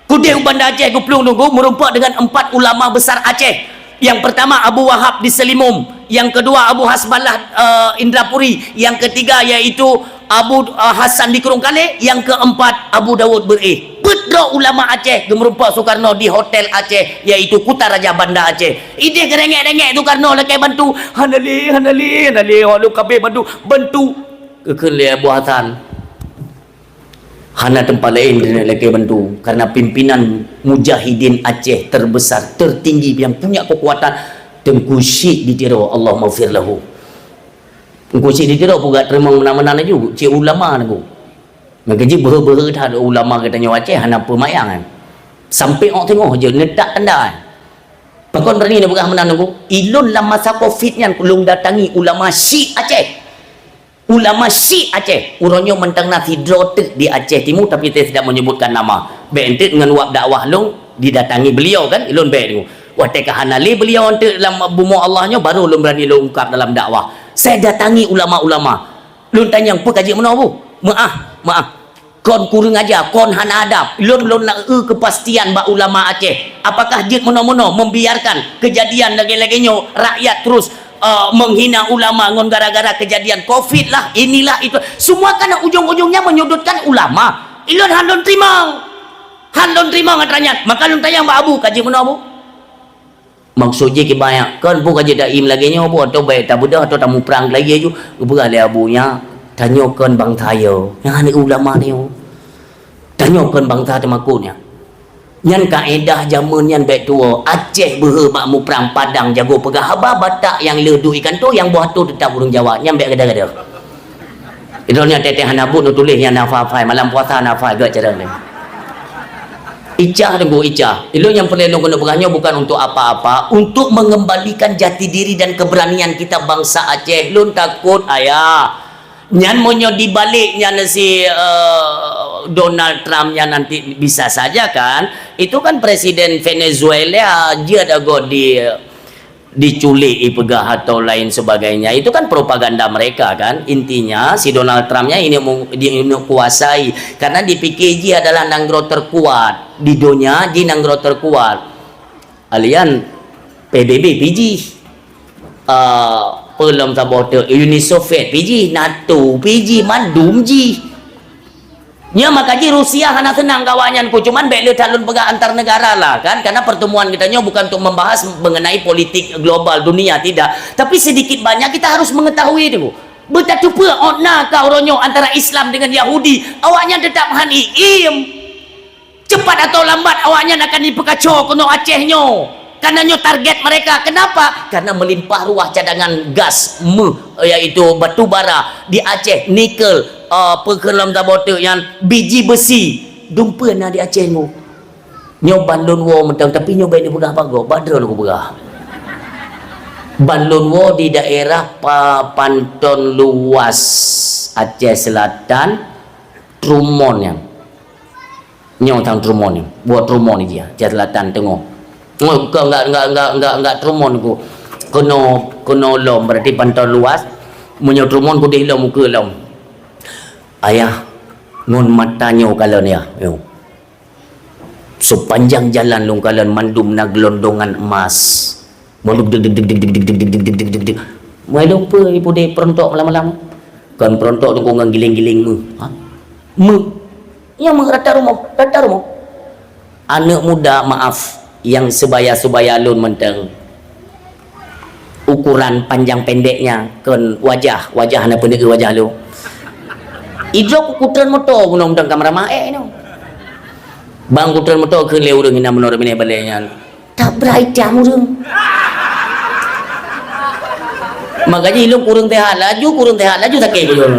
Keudeh u Banda Aceh geuplueng teungku meurumpok dengan empat ulama besar Aceh. Yang pertama Abu Wahab di Selimum, yang kedua Abu Hasbalah, eh, Indrapuri, yang ketiga yaitu Abu, eh, Hasan di Krueng Kalé, yang keempat Abu Dawud Beureueh. Peuet Ulama Aceh, geumeurumpok Soekarno di Hotel Aceh, yaitu Kuta Raja Banda Aceh. Ideh geurengek-rengek Soekarno lakée bantu. Hana lé, hana lé, hana lé, hana lé, kabeh bantu, bantu. Geukheun lé Abu Hasan. Hana teumpat laén lakée bantu, karena pimpinan mujahidin Aceh terbesar, tertinggi, yang punya kekuatan, Teungku Syik di Tiro, Allahummaghfir lahu. Teungku Syik di Tiro peugah teurimong meunan-meunan laju, cit ulama laju. Maka jih beuhe-beuhe that ulama geutanyoe Aceh hana peumayang kan. Sampai awak teungoh je neutak tanda kan. Pakon berani neupeugah meunan Teungku? Ilôn lam masa Covid nyan lôn datangi ulama Syik Aceh. Ulama Syik Aceh, uroe nyoe mantong na sidroe teuk di Aceh Timu, tapi saya tidak menyebutkan nama. Bèk enteuk ngon wab dakwah lôn didatangi beliau kan, ilôn bèk deungoe. Watèe ka hana lé beliau enteuk lam bumoe Allah nyoe, baru lôn berani lôn ungkap dalam dakwah. Saya datangi ulama-ulama. Lôn tanyong, "Peue ka jeuet meunoe, Bu?" "Meu'ah, meu'ah. Kon kureueng aja, kon hana adab." Lôn, lôn nak eu kepastian bak ulama Aceh. Apakah jeuet meunoe-meunoe membiarkan kejadian lagèe-lagèe nyoe, rakyat terus eh, menghina ulama ngon gara-gara kejadian Covid lah, inilah itu. Semua kan ujung-ujungnya menyudutkan ulama. Ilôn han lôn teurimong. Han lôn teurimong atra nyan. Maka lôn tanyong bak Abu, "Ka jeuet meunoe, Bu?" Maksud jih kiban nyan, "Kon peue ka jeuet taim lagèe nyoe, Bu, atau bèk tabeudôh atau tamuprang lagèe ju?" Geupeugah lé Abu nyan, "Tanyoe kon bansa yo. Nyan ulama nyoe." Tanyoe kon bansa teumakot nyan. Nyan kaedah jameun nyan bèk tuwoe. Aceh beuhe bak muprang, Padang jago peugah haba, Batak nyang le duek ikan toh, nyang boh atoe teutap ureueng Jawa. Nyan bèk gada-gada. Droeneuh nyan teuh-teuh hana buet neutuléh nyan hafai-hafai, malam puasa hana hafai, gèt carông nyan. Icah Teungku, icah. Ilôn nyang peureulèe lôn keuneuk peugah nyoe bukan untuk apa-apa, untuk mengembalikan jati diri dan keberanian kita bangsa Aceh. Lôn takot, ayah. Nyan meunyoe dibalek nyan si, eh, Donald Trump nyan nanti bisa saja kan, itu kan presiden Venezuela jeuet agoe di, diculik ipeugah atau lain sebagainya. Itu kan propaganda mereka kan. Intinya si Donald Trump nyan ini mau, dia nak kuasai karena dipikir jih adalah nanggroe terkuat di donya, jih nanggroe terkuat. Alian P B B pih jih. Ah, peue lom saboh teuk, Uni Soviet pih jih, NATO pih jih, mandum jih. Nyan maka jih Rusia hana seunang keu awaknyan, ku cuman bèk le that lôn peugah antar negara lah kan, karena pertemuan kita nyoe bukan untuk membahas mengenai politik global dunia, tidak. Tapi sedikit banyak kita harus mengetahui tu. Beutateupeue ot na ka uroe nyoe antara Islam dengan Yahudi, awaknyan tetap han iim. Cepat atau lambat awaknyan akan dipeukaco keunoe Aceh nyoe. Karena nyoe target mereka. Kenapa? Karena melimpah ruah cadangan gas, meuh, yaitu batu bara di Aceh, nikel, eh, peue kheun lom saboh teuk nyan, biji besi. Dumpeue na di Aceh nyoe. Nyoe ban lôn woe mantong, tapi nyoe bèk neupeugah bak gob, bak droeneuh kupeugah. Ban lôn woe di daerah pa-, Panton Luas, Aceh Selatan, Trumon nyan. Nyoe tang Trumon ni, buet Trumon ni jih, Aceh Selatan teungoh. Nyoe ka enggak, enggak, enggak, enggak, enggak Trumon ku. Keunoe, keunoe lom, berarti Panton Luas. Meunyoe Trumon kudeh lom, ukeue lom. Ayah, ngon mata nyoe kalon ya, nyoe. Sepanjang jalan lôn kalon mandum na gelondongan emas. Mandum deg, deg, deg. Mulai lupa ibu dek perontok malam-malam. Kon perontok tu ngon giling-giling meuh. Ha? Meuh. Nyang meuh rata rumoh, rata rumoh. Aneuk muda, maaf, nyang sebaya-sebaya lôn mantong. Ukuran panjang pendeknya kon wajah, wajah hana peuneuk wajah lôn. Idrop kutreun moto bunoe mantong ka meurama ék nyoe. Bang kutreun moto kheun lé ureueng inan bunoe binéh balée nyan. Tabrai tiang ureueng. Maka jih lôn kureueng teuhat laju, kureueng teuhat laju sakét kuyong.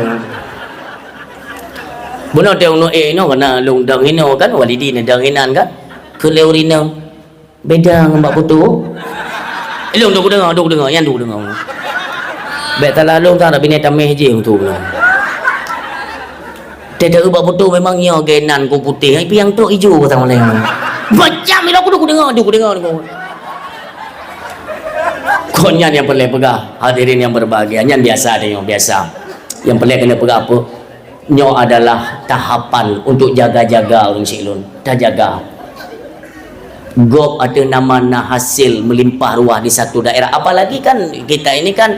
Bunoe teuh uneuk ék inoe kana lôn dong inoe kan, walidi neudong inan kan. Kheun lé ureueng inong, "Beda ngon bak putu." Ilôn dok kudeungoe, dok kudeungoe, nyan dok kudeungoe. Bèk salah lôn sang, tapi nyan tameh jih untuk nyan. Teudeue bak putu memang nyoe geunan ku putéh, tapi nyang trok ijo ka sang malèe. Macam ilôn ku dok kudeungoe, dok kudeungoe, dok kudeungoe. Kon nyan nyang peureulèe peugah, hadirin yang berbahagia, nyan biasa teuh nyoe, biasa. Nyang peureulèe keuneuk peugah apa? Nyoe adalah tahapan untuk jaga-jaga ureueng syik lôn. Tajaga. Gob ateueh nama na hasil meulimpah ruah di satu daerah. Apalagi kan kita ini kan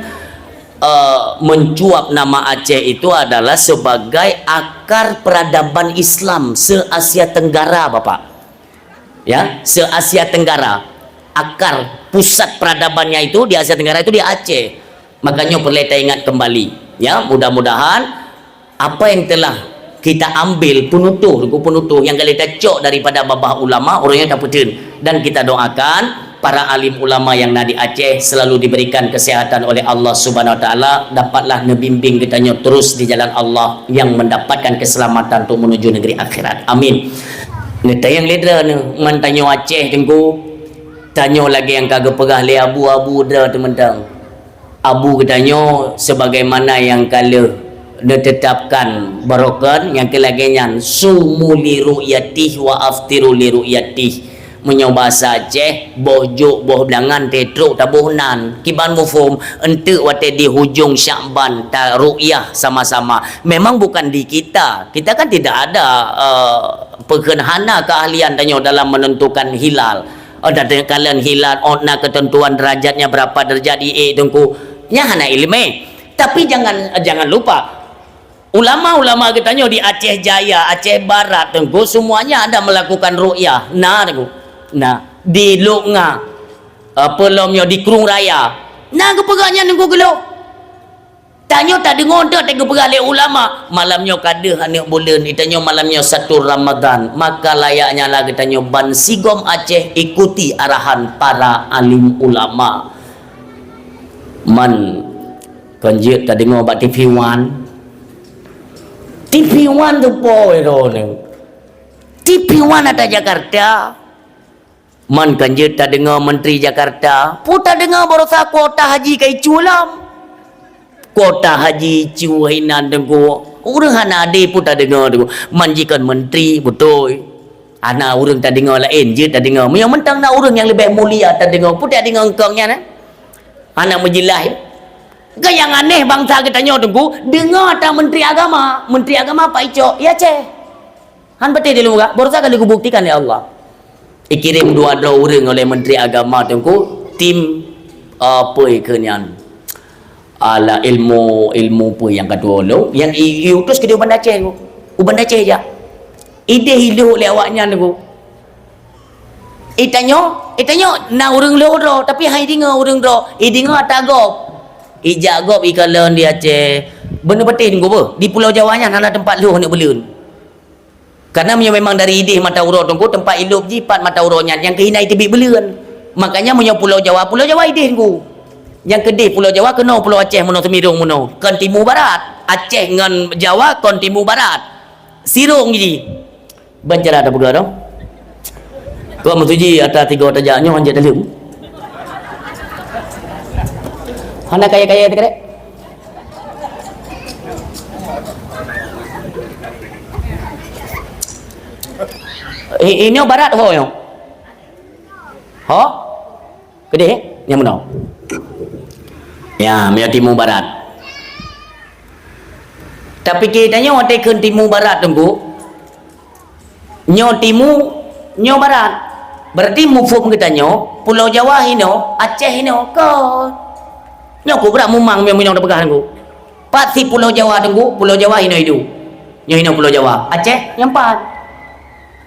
Eh, mencuap nama Aceh itu adalah sebagai akar peradaban Islam se-Asia Tenggara, Bapak. Ya, se-Asia Tenggara. Akar pusat peradabannya itu di Asia Tenggara itu di Aceh. Makanya perlu kita ingat kembali. Ya, mudah-mudahan apa yang telah kita ambil penutuh, penutuh yang kali kita cok daripada babah ulama, urangnya kita peuteueng. Dan kita doakan para alim ulama yang na di Aceh selalu diberikan kesehatan oleh Allah Subhanahu Wa Taala, dapatlah neubimbing geutanyoe terus di jalan Allah yang mendapatkan keselamatan untuk menuju negeri akhirat. Amin. Neutanyong lé droeneuh, man tanyoe Aceh, Teungku. Tanyoe lagée nyang ka geupeugah lé abu-abu droe teuh mantong. Abu geutanyoe sebagaimana nyang ka lheueh neutetapkan barokon, nyang keu lagée nyan, "Sumu li ru'yatih wa aftiru li ru'yatih." Meunyoe basa Aceh, boh jok, boh blangan, teutrok taboh nan. Kiban muphom, enteuk watée di hujong Syakban ta ru'yah sama-sama. Memang bukan di kita. Kita kan tidak ada, eh, peukheun hana keahlian tanyoe dalam menentukan hilal. Oh, dan kalon hilal, oh, na ketentuan derajatnya berapa derajat, i, eh, Teungku. Nyan hana ileumé. Tapi jangan, jangan lupa, ulama-ulama geutanyoe di Aceh Jaya, Aceh Barat, Teungku, semuanya ada melakukan ruqyah. Na, Teungku. Na, di Lok Nga, apa lom nyoe, di Krueng Raya. Na geupeugah nyan, Teungku, geulok. Tanyoe tadeungoe enteuk teupeugah lé ulama, malam nyoe ka deuh aneuk buleuen, geutanyoe malam nyoe satu Ramadan, maka layaknya lah geutanyoe bansigom Aceh ikuti arahan para alim ulama. Man, kon jeuet tadeungoe bak T V One. T V One tu po droeneuh. T V One ata Jakarta. Man, kon jeuet tadeungoe Menteri Jakarta, peue tadeungoe barosa kuota haji ka icue lom. Kuota haji icue inan, Teungku. Ureuëng hana adé peue tadeungoe, Teungku. Man jikon menteri, beutôi. Hana ureuëng tadeungoe laén, jeuet tadeungoe. Meunyoe mantong na ureuëng nyang leubeh mulia tadeungoe, peue tadeungoe engkong nyan, eh? Hana meujeulaih. Ka nyang aneh bansa geutanyoe, Teungku, deungoe ata Menteri Agama. Menteri Agama pat icok? I Aceh. Han patéh di luwa, barosa ka lheueh geubuktikan lé Allah. Ikirém dua droe ureuëng oleh Menteri Agama, Teungku, tim, apa ikeu nyan? Alah, ilmu, ilmu peue nyang ka tuwoe lom, nyang i, iutus keudéh u Banda Aceh, Teungku. U Banda Aceh jak. Idéh ilok lé awaknyan, Teungku. Itanyoe, itanyoe na ureuëng lhok droe, tapi han ideungoe ureuëng droe. Ideungoe ata gob. Ijak gob ikalon di Aceh. Beuneupatéh, Teungku, beuh. Di Pulo Jawa nyan hana teumpat lhok aneuk buleuen. Karena meunyoe memang dari idéh mata uroe, Teungku, teumpat ilop jih pat mata uroe nyan, nyang keuh inan teubiet buleuen. Makanya meunyoe Pulo Jawa, Pulo Jawa idéh, Teungku. Nyang keudéh Pulo Jawa keunoe Pulo Aceh meunoe, Seumirong meunoe, kon timu barat. Aceh ngon Jawa kon timu barat. Sirong jih. Ban cara tapeugah dong. Kok meutuji ata tigo tajak nyoe hanjeuet taleuem. Hana kaya-kaya teuka dek. I-, inyoe barat ho nyoe. Ho? Keudeh, nyang meunoe. Ya, meunyoe timu barat. Tapi geutanyoe watée kheun timu barat, Teungku. Nyoe timu, nyoe barat. Berarti muphom geutanyoe, Pulo Jawa hinoe, Aceh hinoe, kon. Nyoe ku brat mumang meunyoe, meunyoe tapeugah, Teungku. Pat si Pulo Jawa, Teungku, Pulo Jawa hinoe idu. Nyoe hinoe Pulo Jawa. Aceh nyang pat.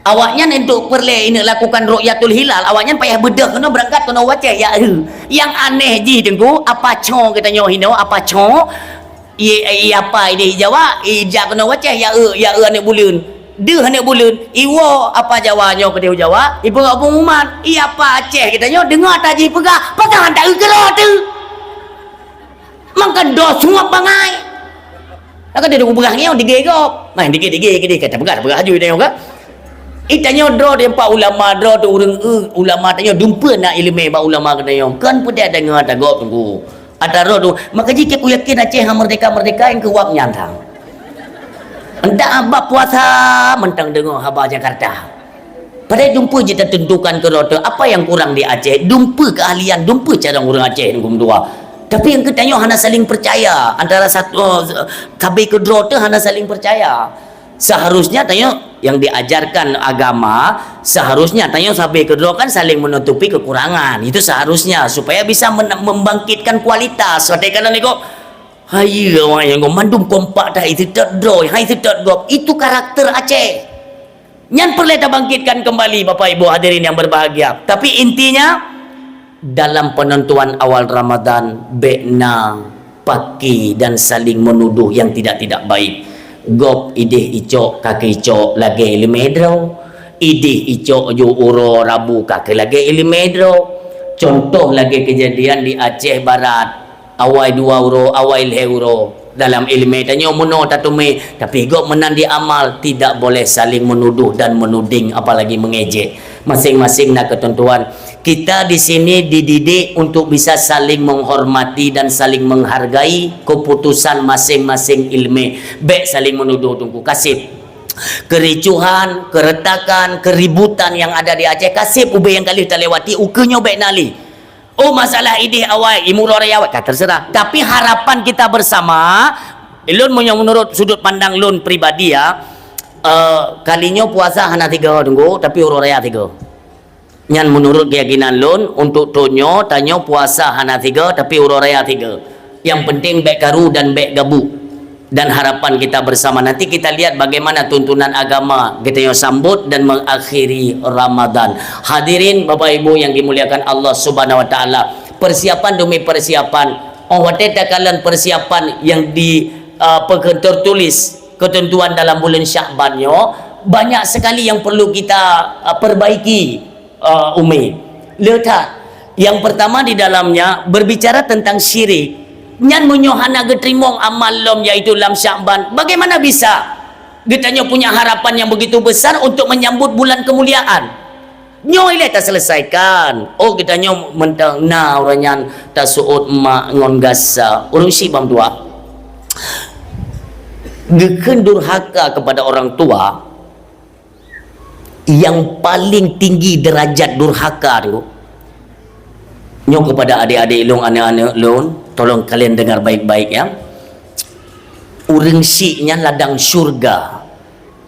Awaknyan untuk peureulée ineuk lakukan ru'yatul hilal, awaknyan payah beudôh keunoe beurangkat keunoe u Aceh, ya, eh. Nyang aneh jih, Teungku, apa co geutanyoe hinoe, apa co? Ié, ié apa idéh Jawa, ijak keunoe u Aceh, ya, eh, ya, eh, aneuk buleuen. Deuh aneuk buleuen, iwoe apa Jawa nyoe keudéh u Jawa, ipeugah pengumuman, ié apa Aceh geutanyoe, deungoe ata jih peugah, peugah ata eu keudroe teuh. Mangkon doh suap bangai. Maka dia peugah nyoe dige gob. Nah, dige, dige, dige, kata peugah, peugah aju dia nyoe ka. Itanyoe droe di empat ulama, droe tu ureuëng, eh, ulama tanyoe dumpeue na ileumé bak ulama geutanyoe. Kon peudeh deungoe ata gob, Teungku. Ata droe tu, maka jih ku yakin Aceh han merdeka-merdeka nyang keu wab nyan thang. Entah bak puasa mantong deungoe haba Jakarta. Padahai dumpeue jih tatentukan keudroe teuh, apa nyang kurang di Aceh, dumpeue keahlian, dumpeue carông ureuëng Aceh nyang geumeudua. Tapi nyang keutanyoe hana saling percaya, antara satu, oh, sabe keudroe teuh hana saling percaya. Seharusnya tanyoe nyang diajarkan agama, seharusnya tanyoe sabe keudroe kan saling menutupi kekurangan. Itu seharusnya, supaya bisa men-, membangkitkan kualitas. Watée kalon niko, Hayeue awaknyan gob mandum kompak that, iseutôt droe, hai seutôt gob. Itu karakter Aceh. Nyan peureulée tabangkitkan kembali, Bapak Ibu hadirin yang berbahagia. Tapi intinya, dalam penentuan awal Ramadan, bék na paki dan saling menuduh yang tidak-tidak baik. Gob ideh icok, ka keuicok lagée iéleumé droe. Ideh icok ju uroe Rabu, ka keu lagée iéleumé droe. Contoh lagée kejadian di Aceh Barat. Awai dua uroe, awai lhée uroe. Dalam iéleumé tanyoe meunoe tateumé, tapi gob meunan di amal, tidak boleh saling menuduh dan menuding, apalagi mengejek. Masing-masing na ketentuan. Kita di sini dididik untuk bisa saling menghormati dan saling menghargai keputusan masing-masing iéleumé. Bék saling menuduh, Teungku. Kaseb. Kericuhan, keretakan, keributan yang ada di Aceh, kaseb ubé nyang ka lheueh talewati, ukeue nyoe bék na lé. Oh, masalah ideh awai, imeum uroe raya awai, ka terserah. Tapi harapan kita bersama, lôn meunyoe menurut sudut pandang lôn pribadi ya, eh, kali nyoe puasa hana tiga, Teungku, tapi uroe raya tiga. Nyan menurut keyakinan lôn, untuk thôn nyoe, tanyoe puasa hana tiga, tapi uroe raya tiga. Yang penting bék karu dan bék gabuk. Dan harapan kita bersama. Nanti kita lihat bagaimana tuntunan agama geutanyoe sambot dan mengakhiri Ramadan. Hadirin Bapak Ibu yang dimuliakan Allah Subhanahu wa Taala, persiapan demi persiapan. Oh, watée takalon persiapan yang di, uh, peue kheun, tertulis ketentuan dalam bulan Syakban nyoe, banyak sekali yang perlu kita, uh, perbaiki. Uh, Umi, le that. Yang pertama di dalamnya berbicara tentang syirik. Nyan meunyoe hana geuteurimong amal lom, yaitu lam Syakban, bagaimana bisa geutanyoe punya harapan yang begitu besar untuk menyambut bulan kemuliaan? Nyoe ilée taselesaikan. Oh, geutanyoe mantong na ureuëng nyan taseuôt mak ngon gasa. Ureuëng syiek bang tuah. Geukheun durhaka kepada orang tua, yang paling tinggi derajat durhaka tu, nyoe kepada adik-adik lôn, aneuk-aneuk lôn, tolong kalian dengar baik-baik ya. Ureuëng syiek nyan ladang syurga.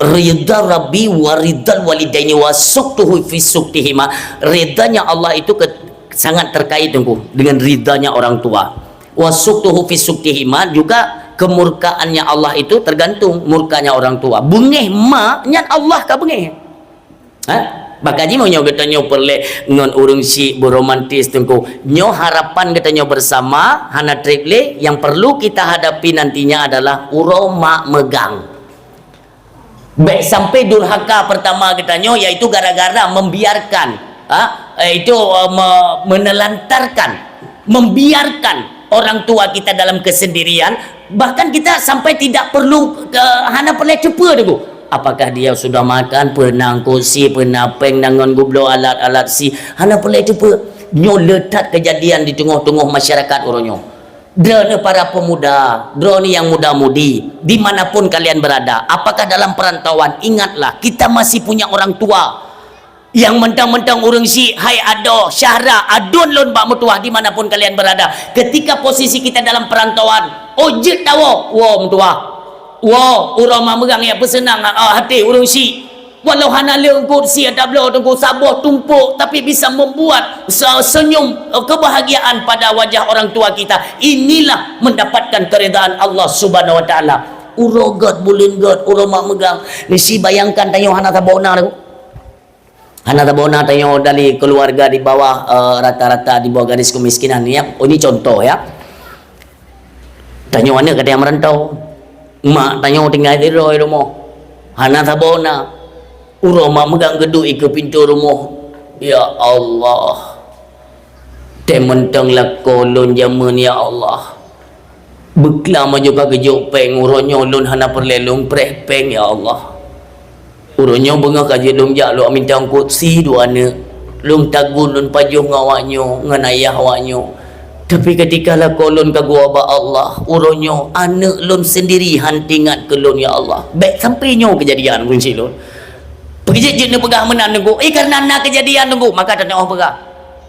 Ridha Rabbi wa ridhal walidaini wa sukhtuhu fi sukhtihima. Ridhanya Allah itu ke, sangat terkait, Teungku, dengan ridhanya orang tua. Wa sukhtuhu fi sukhtihima, juga kemurkaannya Allah itu tergantung murkanya orang tua. Beungéh mak nyan Allah ka beungéh. Ha? Maka jih meunyoe geutanyoe peureulée ngon ureuëng syiek beromantis, Teungku. Nyoe harapan geutanyoe bersama hana treb lé, yang perlu kita hadapi nantinya adalah uroe mak meugang. Bék sampai durhaka pertama geutanyoe, yaitu gara-gara membiarkan, ha, yaitu, eh, me-, menelantarkan, membiarkan orang tua kita dalam kesendirian, bahkan kita sampai tidak perlu, eh, hana peureulée teupeue, Teungku. Apakah dia sudah makan, peue na eungkôt sie, peue na péng, na ngon geubloe alat-alat sie, hana peureulée teupeue. Nyoe le that kejadian di teungoh-teungoh masyarakat uroe nyoe. Droeneuh para pemuda, droeneuh nyang muda-mudi, di mana pun kalian berada, apakah dalam perantauan, ingatlah, kita masih punya orang tua. Nyang mantong-mantong ureuëng syiek, hai adoe, Syahra, aduen lôn bak meutuwah di mana pun kalian berada. Ketika posisi kita dalam perantauan, oh, jeuet tawoe, woe meutuwah. Woe, uroe mak meugang nyang peuseunang, ah, até ureuëng syiek. Walau hana le eungkôt sie tabloe, Teungku, saboh tumpôk, tapi bisa membuat se-, senyum, eh, kebahagiaan pada wajah orang tua kita. Inilah mendapatkan keridaan Allah Subhanahu wa Taala. Uroe gét, buleuen gét, uroe mak meugang. Ni si bayangkan tanyoe hana tabona, Teungku. Hana tabona tanyoe dari keluarga di bawah, eh, rata-rata di bawah garis kemiskinan. Ya, oh, ini contoh, ya. Tanyoe aneuk ka teuh merantau. Mak tanyoe tinggai sidroe di rumoh. Hana saboh na. Uroe mak meugang geuduek ikeue pintoe rumoh. Ya Allah. Teuh mantong lakoe lôn jameun, ya Allah. Beuklam aju ka geujok péng, uroe nyoe lôn hana peureulée lôn preh péng, ya Allah. Uroe nyoe beungoh ka jeuet lôn jak lôn mita eungkôt sie dua aneuk. Lôn tagun lôn pajoh ngon awak nyoe, ngon ayah awak nyoe. Tapi ketika lakoe lôn ka geuwoe bak Allah, uroe nyoe aneuk lôn sendiri han teuingat keu lôn, ya Allah. Bék sampai nyoe keujadian ureuëng syiek lôn. Peue jeuet jeuet neupeugah meunan, Teungku? Eh, karena na keujadian, Teungku, maka tateuoh peugah.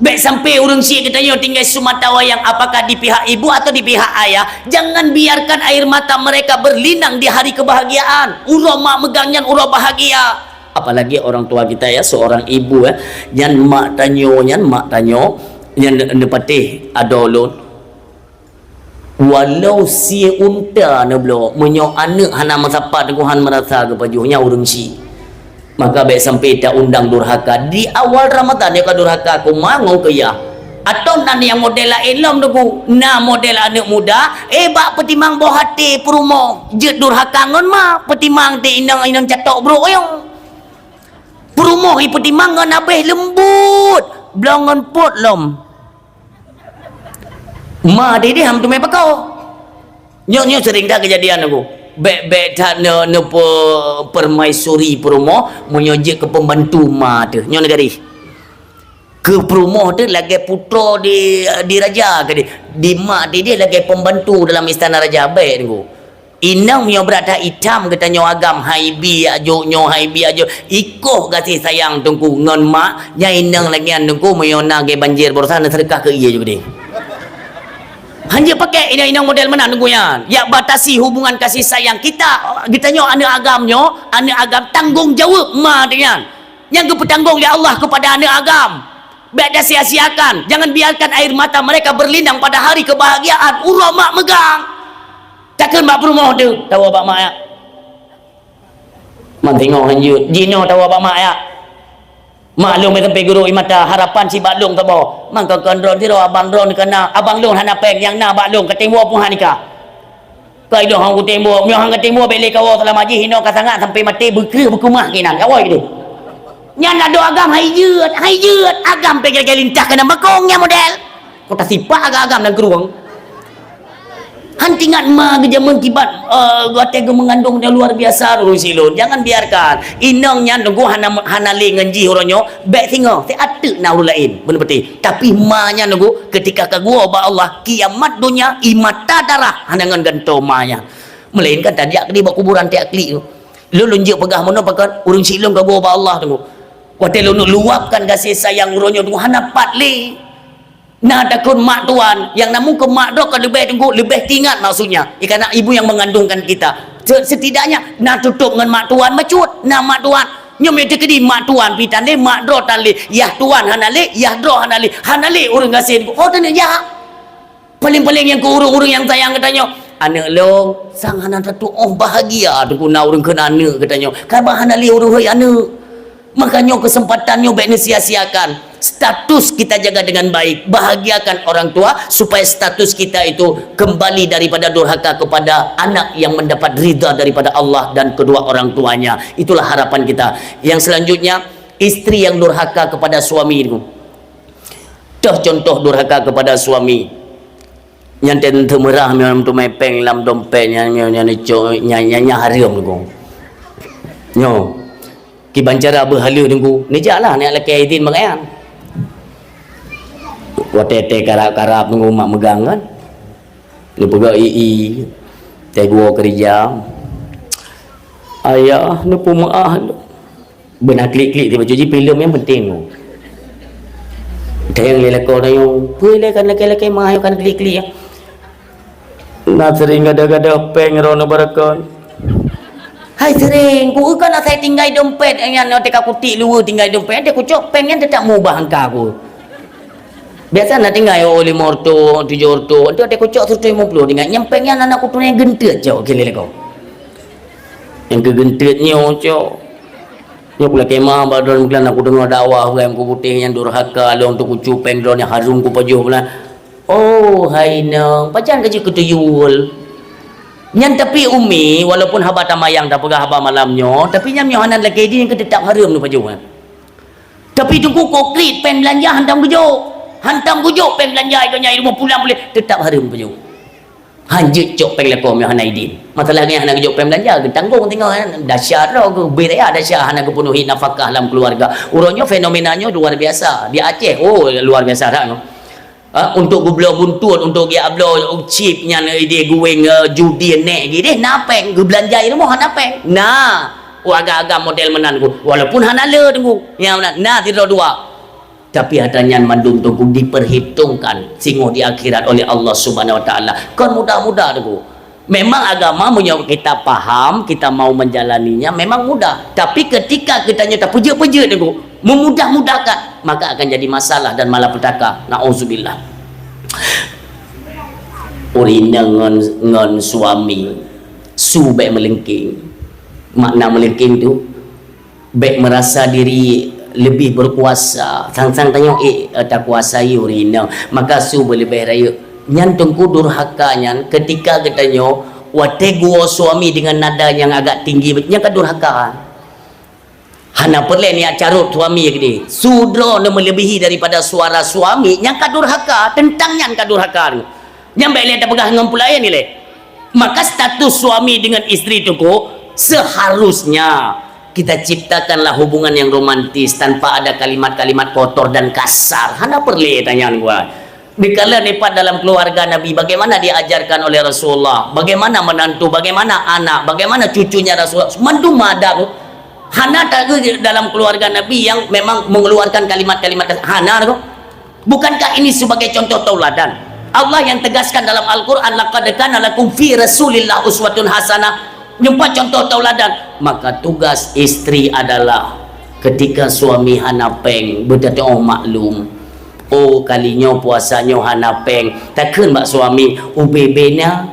Bék sampai ureuëng syiek geutanyoe tinggai seumata wayang, apakah di pihak ibu atau di pihak ayah, jangan biarkan air mata mereka berlinang di hari kebahagiaan. Uroe mak meugang nyan uroe bahagia. Apalagi orang tua kita, ya, seorang ibu, ya. Nyan mak tanyoe, nyan mak tanyoe, nyan neupatéh adoe lôn. Walau sie unta neubloe, meunyoe aneuk hana meusapat, Tuhan meurasa geupajoh, nyan ureueng syik. Maka bék sampai ta-undang durhaka. Di awal Ramadhan, nyoe ka durhaka keu ma ngon keu yah. Atawa na nyang model laén lom, Teungku. Na model aneuk muda, eh, bak peutimang boh até peurumoh, jeuet durhaka ngon ma, peutimang teuh inong, inong catok brok nyoe. Peurumoh ipeutimang ngon abéh leumbot, bloe ngon pot lom. Ma dideh hana meuteumé pakoe. Nyoe, nyoe seuring that keujadian, Teungku. Bék, bék that ne-, neupeu-, permaisuri peurumoh, meunyoe jeuet keu pembantu ma teuh. Nyoe neugaréh. Keu peurumoh teuh lagée putroe di, di raja keudeh. Di ma dideh lagée pembantu dalam istana raja, bék, Teungku. Inong meunyoe brat that itam geutanyoe agam, hai bi ajok nyoe, hai bi ajok. Ikoh gaséh sayang Teungku ngon mak, nyan inong lagée nyan Teungku, meunyoe na lagée banjir baroesa, na seudeukah keu ie ju keudeh. Hanjeuet pakék inong-inong model meunan Teungku nyan. Yak batasi hubungan kasih sayang kita, geutanyoe aneuk agam nyoe, aneuk agam tanggong jaweueb ma teuh nyan. Nyang geupeutanggong lé Allah kepada aneuk agam. Bék tasia-siakan. Jangan biarkan air mata mereka berlinang pada hari kebahagiaan. Uroe mak meugang. Takheun bak peurumoh teuh, tawoe bak mak yak. Man singoh hanjeuet, jinoe tawoe bak mak yak. Mak lôn meuteumé gurui mata, harapan si bak lôn saboh. Man kon-kon droe sidroe abang droe ka na, abang lôn hana péng, nyang na bak lôn, ka teurimong peuhah nikah. Kai lôn hang kutem buet, meunyoe hang katem buet, bék lé kawoe seulama jih, inoe ka sangat sampai maté, beukreueh beukeumah keunan, kawoe gitu. Nyan adoe agam hai jeuet, hai jeuet, agam pih lagée lintah keunan bakong nyan model. Kota sipak agam-agam dan kerueng. Han tingat ma geujameun kiban, eh, watée geumeungandong nyang luar biasa ureueng silon. Jangan biarkan. Inong nyan nunggu hana, hana lé ngon jih uroe nyoe, bék singoh, siat teuk na ureueng laén. Beuna beutôi. Tapi ma nyan nunggu, keutika ka geuwoe bak Allah, kiamat donya, ie mata darah, hana ngon gantoe ma nyan. Meulainkan tajak keudeh bak kuburan tiak klik tu. Lôn, lôn jeuet peugah meunoe pakon, ureueng silon ka geuwoe bak Allah tu. Watée lôn luwapkan gaséh sayang uroe nyoe tu hana pat lé. Na takheun mak tuan, nyang na mungken mak droe ka leubeh teungku, leubeh tingat maksudnya. Ikana ibu yang mengandungkan kita. Se-, setidaknya na tutôp ngon mak tuan bacut, na mak tuan. Nyoe meuteukedi mak tuan pih tan lé, mak droe tan lé, yah tuan hana lé, yah droe hana lé, hana lé ureueng gaséh teungku. Oh, tan jak. Paléng-paléng nyang keu ureueng-ureueng nyang sayang geutanyoe. Aneuk lôn, sang hana tatuoh bahagia teungku na ureueng kheun aneuk geutanyoe. Ka bah hana lé ureueng hôi aneuk. Maka nyoe keuseumpatan nyoe bék neusia-siakan. Status kita jaga dengan baik. Bahagiakan orang tua supaya status kita itu kembali daripada durhaka kepada anak yang mendapat ridha daripada Allah dan kedua orang tuanya. Itulah harapan kita. Yang selanjutnya, istri yang durhaka kepada suami itu. Toh contoh durhaka kepada suami. Nyan teuntèe meurah nyan teumé péng lam dompet nyan, nyan, nyan, nyan, nyan, nyan hareuem teungku. Nyoe. Kiban cara beuhaleue teungku. Neujak lah, neujak lakèe idin bak nyan. Watèe teuh karab-karab teungku mak meugang kan. Neupeugah i-i. Teuh geuwoe keureuja. Ayah, neupeumeu'ah lôn. Beuna klik-klik tiba jih filem nyang penting tu. Tayang lé lakoe tanyoe, peue lé kan lakèe-lakèe mah ayo kan klik-klik. Na sering gadoh-gadoh péng droeneuh barakon. Hai sering, ku kan asai tinggai dompet nyan, teuka kutik luweue tinggai dompet, teuka kucok péng nyan teutap mubah angka ku. Biasa na tinggai oh lima reutôh, tujoh reutôh, teuka kucok seratus lima puluh tinggai, nyang péng nyan aneuk kutu nyan geunteut cok keu lé lakoe. Nyang keu geunteut nyoe cok. Nyoe kulakèe ma bak droeneuh meukeulayan, kudeungoe dakwah ureueng ku putéh nyang durhaka lôn teuh kucok péng droeneuh nyang hareuem kupajoh bulan. Oh, hai inong, pajan ka jeuet keu tuyul. Nyan tapi umi, walaupun haba tamayang tapeugah haba malam nyoe, tapi nyan nyoe hana lakèe idin keu teutap hareuem neupajoh. Tapi teungku kok klik péng beulanja hantom geujok. Hantom geujok péng beulanja, itu nyang ilmu pulang boleh teutap hareuem neupajoh. Hanjeuet cok péng lakoe meunyoe hana idin. Masalah nyan hana geujok péng beulanja, geutanggong teungoh nyan. Dahsyat droe geuh, bit raya dahsyat hana geupeunuhi nafakah lam keuluwarga. Uroe nyoe fenomena nyoe luar biasa. Di Aceh, oh, luar biasa that nyoe. Ha, untuk geubloe buntut, untuk geujak bloe chip nyan, eh, di guweng, eh, judi nèk gideh, na péng, geubeulanja i rumoh hana péng. Na, oh, agam-agam model meunan ku. Walaupun hana le teungku. Nyang meunan, na sidroe dua. Tapi atra nyan mandum teungku diperhitungkan singoh di akhirat oleh Allah Subhanahu Wa Taala. Kon mudah-mudah teungku. Memang agama meunyoe kita paham, kita mau menjalaninya memang mudah. Tapi ketika kita nyoe tapeujeuet-peujeuet teungku, memudah-mudahkan, maka akan jadi masalah dan malapetaka. Nauzubillah. Ureueng inong ngon, ngon suami, su bèk meulengkeng. Makna meulengkeng tu, bèk merasa diri lebih berkuasa. Sang-sang tanyoe, eh, takuasai ureueng inong. Maka su beuleubeh rayeuk. Nyan teungku durhaka nyan, ketika geutanyoe watèe geuwoe suami dengan nada nyang agak tinggi, nyan ka durhaka. Hana peureulèe neujak carôt suami keudéh. Su droeneuh meuleubèhi daripada suara suami, nyan ka durhaka, teuntang nyan ka durhaka. Nyan bèk lé tapeugah ngon peulaén ilèe. Maka status suami dengan istri teungku, seharusnya kita ciptakanlah hubungan yang romantis tanpa ada kalimat-kalimat kotor dan kasar. Hana peureulèe tanyan gua. Dikala nifak dalam keluarga Nabi, bagaimana diajarkan oleh Rasulullah, bagaimana menantu, bagaimana anak, bagaimana cucunya Rasulullah, mandum ada tu. Hana tahu dalam keluarga Nabi yang memang mengeluarkan kalimat-kalimat kasar. Hana tu. Bukankah ini sebagai contoh tauladan? Allah yang tegaskan dalam Al-Quran, "Laqad kana lakum fi Rasulillah uswatun hasanah." Nyoe pat contoh tauladan. Maka tugas istri adalah ketika suami hana pèng, beuteutoh maklum. Oh, kali nyoe puasa nyoe hana pèng. Takheun bak suami, "Ubé-bé na."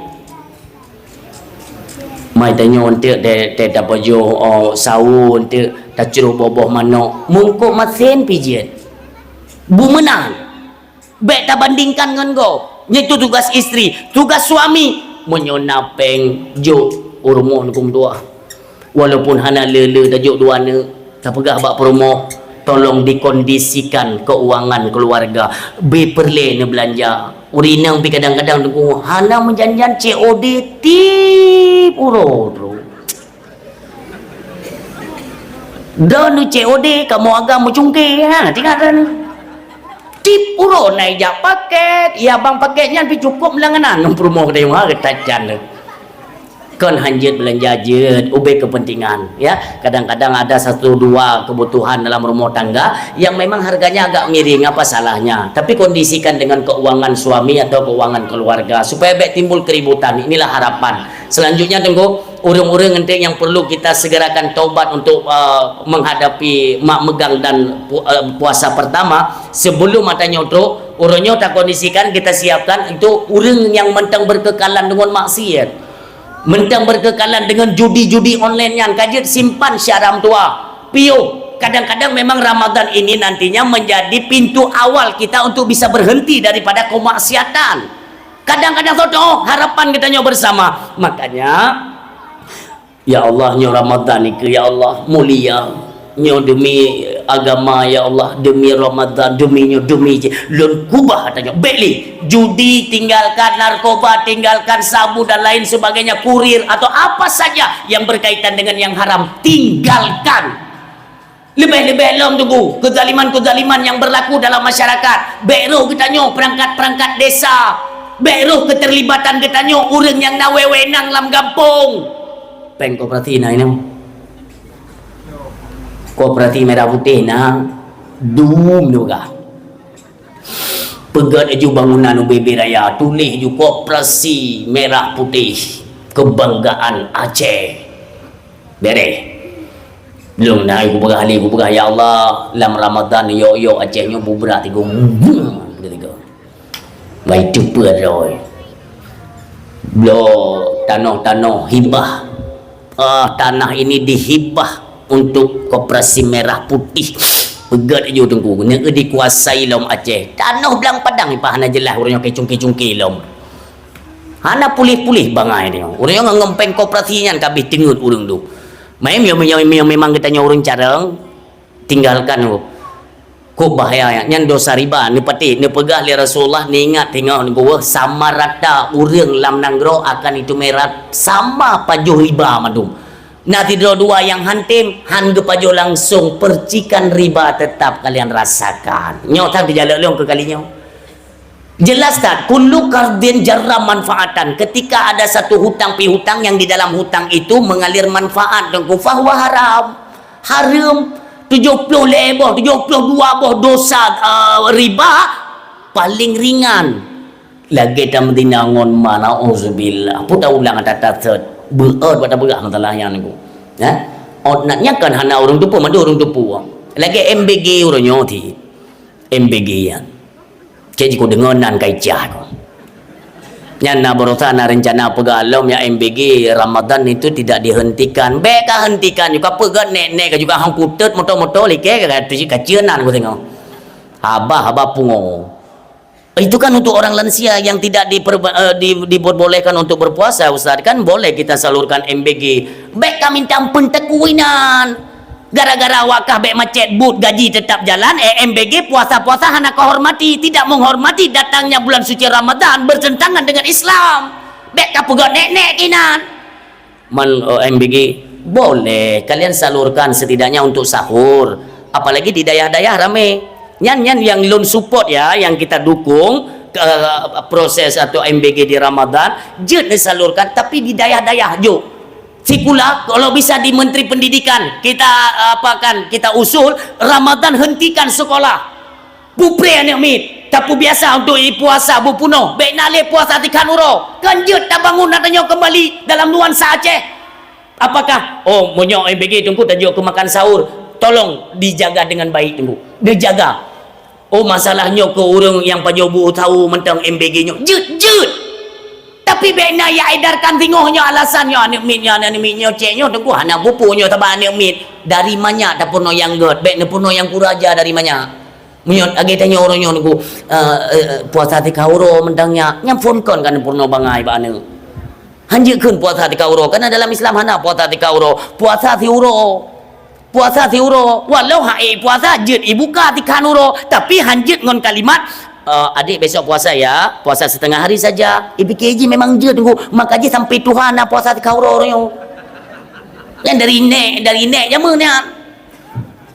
Mai tanyoe eunteuk teuh, teuh tapajoh, oh, sawo eunteuk, tacroh boh-boh manok. Mungkok masén pih jeuet. Beu meunan. Bèk tabandingkan ngon gob. Nyan tu tugas istri. Tugas suami, meunyoe na pèng, jok u rumoh neukeumeudua. Walaupun hana le-le tajok dua aneuk, tapeugah bak peurumoh, tolong dikondisikan keuangan keuluwarga. Beu peureulèe neubeulanja. Ureueng inong pih kadang-kadang teungku hana meujan-jan C O D tiep uroe. Droeneuh C O D, kamoe agam meucungké, ha, tinggai droeneuh. Tiep uroe na ijak pakèt, ya bang pakèt nyan pih cukôp meulanganan ngon peurumoh geutanyoe, ha, geutanyoe. Kon hanjeuet beulanja jeuet, ubé keupeuntengan, ya. Kadang-kadang ada satu dua kebutuhan dalam rumah tangga yang memang harganya agak miring, apa salahnya? Tapi kondisikan dengan keuangan suami atau keuangan keluarga supaya bèk timbul keributan. Inilah harapan. Selanjutnya, teungku, ureueng-ureueng eunteuk nyang perlu kita segerakan taubat untuk, eh, menghadapi mak meugang dan pu-, eh, puasa pertama. Sebelum ata nyoe trok, uroe nyoe takondisikan, kita siapkan untuk ureueng nyang mantong berkekalan deungon maksiat. Mantong berkekalan deungon judi-judi online nyan, ka jeuet simpan siat ram tuha. Piôh, kadang-kadang memang Ramadan ini nantinya menjadi pintu awal kita untuk bisa berhenti daripada kemaksiatan. Kadang-kadang soe teuh harapan geutanyoe bersama. Makanya, ya Allah, nyoe Ramadan nikeue, ya Allah, mulia. Nyoe demi agama, ya Allah, demi Ramadan, demi nyoe, demi jih. Lôn keubah ata nyoe. Bèk lé. Judi tinggalkan, narkoba tinggalkan, sabu dan lain sebagainya, kurir atau apa saja yang berkaitan dengan yang haram, tinggalkan. Leubeh-leubeh lom teungku, kezaliman-kezaliman nyang berlaku dalam masyarakat. Bèk roh geutanyoe peurangkat-peurangkat desa. Bèk roh keuterlibatan geutanyoe ureueng nyang na wewenang lam gampông. Pèng koperasi na inong. Koperasi merah putih na dum juga. Peugèt laju bangunan U B B raya, tuléh laju koperasi merah putih, kebanggaan Aceh. Bereh. Lôn na kupeugah lé, kupeugah, "Ya Allah, lam Ramadan yok-yok Aceh nyoe bubrak tiga." Bubrak tiga. Bai teupeu droe. Bloe tanoh-tanoh hibah. Ah, tanah ini dihibah untuk koperasi merah putih. Peugèt laju teungku, neu dikuasai lom Aceh. Tanoh Blang Padang ipah hana jeulaih ureueng nyoe kecungke-cungke lom. Hana puléh-puléh bangai nyoe. Ureueng ngon pèng koperasi nyan ka abéh teungeut ureueng tu. Mai, meunyoe, meunyoe, meunyoe memang geutanyoe ureueng carông, tinggalkan tu. Kok bahaya nyan, dosa riba. Neupatéh, neupeugah lé Rasulullah, neuingat teungoh neupeugah, sama rata ureueng lam nanggroe akan itu meurat sama pajoh riba mandum. Na sidroe dua nyang han tém, han geupajoh langsung, percikan riba tetap kalian rasakan. Nyoe that teujalok lôn keu kali nyoe. Jelas that, kullu qardin jarra manfaatan. Ketika ada satu hutang piutang yang di dalam hutang itu mengalir manfaat, dan fahuwa haram. Haram. Tujoh ploh lhèe boh, tujoh ploh dua boh dosa, eh, riba paling ringan. Lagèe tameuzina ngon ma, nauzubillah. Peue taulang ata-ata sot. Beuôt bak tapeugah masalah nyan, Teungku. Ha? Ôt nyan kan hana ureueng tupeue, mandum ureueng tupeue. Lagèe M B G uroe nyoe ti. M B G nyan. Cit jiku deungoe nan ka icah ku. Nyan na baroesa na rencana peugah lom ya M B G Ramadan itu tidak dihentikan. Bèk ka hentikan, ka peugah nek-nek ka juga hang kutet moto-moto like ka tu cit kacieun nan ku tengok. Haba-haba pungo. Itu kan untuk orang lansia yang tidak diper, eh, di, diperbolehkan untuk berpuasa, Ustaz. Kan boleh kita salurkan M B G. Bèk ka minta peuntekuinan. Gara-gara wakah bèk macet but gaji tetap jalan, eh, M B G puasa-puasa hana kehormati, tidak menghormati datangnya bulan suci Ramadan bertentangan dengan Islam. Bèk ka peugah nek-nek kinan. Man, eh, M B G, boleh kalian salurkan setidaknya untuk sahur. Apalagi di dayah-dayah ramé. Nyan, nyan yang lôn support ya, yang kita dukung, eh, proses atau M B G di Ramadan, jeuet disalurkan, tapi di dayah-dayah jok. Sikula, kalau bisa di Menteri Pendidikan, kita, eh, apa kan, kita usul, Ramadan hentikan sekolah. Pupreh aneuk miet, tapeubiasa untuk ipuasa beupunoh, bèk na lé puasa tikhan uroe. Kan jeuet tabangun atra nyoe keumbali dalam nuansa Aceh. Apakah, oh, meunyoe M B G Teungku tajok keu makan sahur, tolong dijaga dengan baik Teungku. Dijaga. Oh, masalah nyoe keu ureueng nyang pajoh bu sahur mantong M B G nyoe. Jeuet, jeuet. Tapi bèk na ya edarkan singoh nyoe alasan nyoe aneuk miet nyoe, aneuk miet nyoe cek nyoe Teungku hana pupu nyoe sabab aneuk miet. Dari manyak tapeurunoe nyang gèt, bèk neupeurunoe nyang kuraja dari manyak. Meunyoe lagèe tanyoe uroe nyoe Teungku, eh, eh, puasa tikhan uroe mantong nyak, nyang phôn kon ka neupeurunoe bangai bak aneuk. Hanjeuet kheun puasa tikhan uroe, karena dalam Islam hana puasa tikhan uroe. Puasa siuroe. Puasa siuroe. Walau hai puasa jeuet ibuka tikhan uroe, tapi hanjeuet ngon kalimat, eh, "Adik besok puasa ya, puasa setengah hari saja." Ipike ji memang jeuet Teungku, maka ji sampai tuha na puasa tikhan uroe nyoe. Nyan dari nek, dari nek jameun nyan.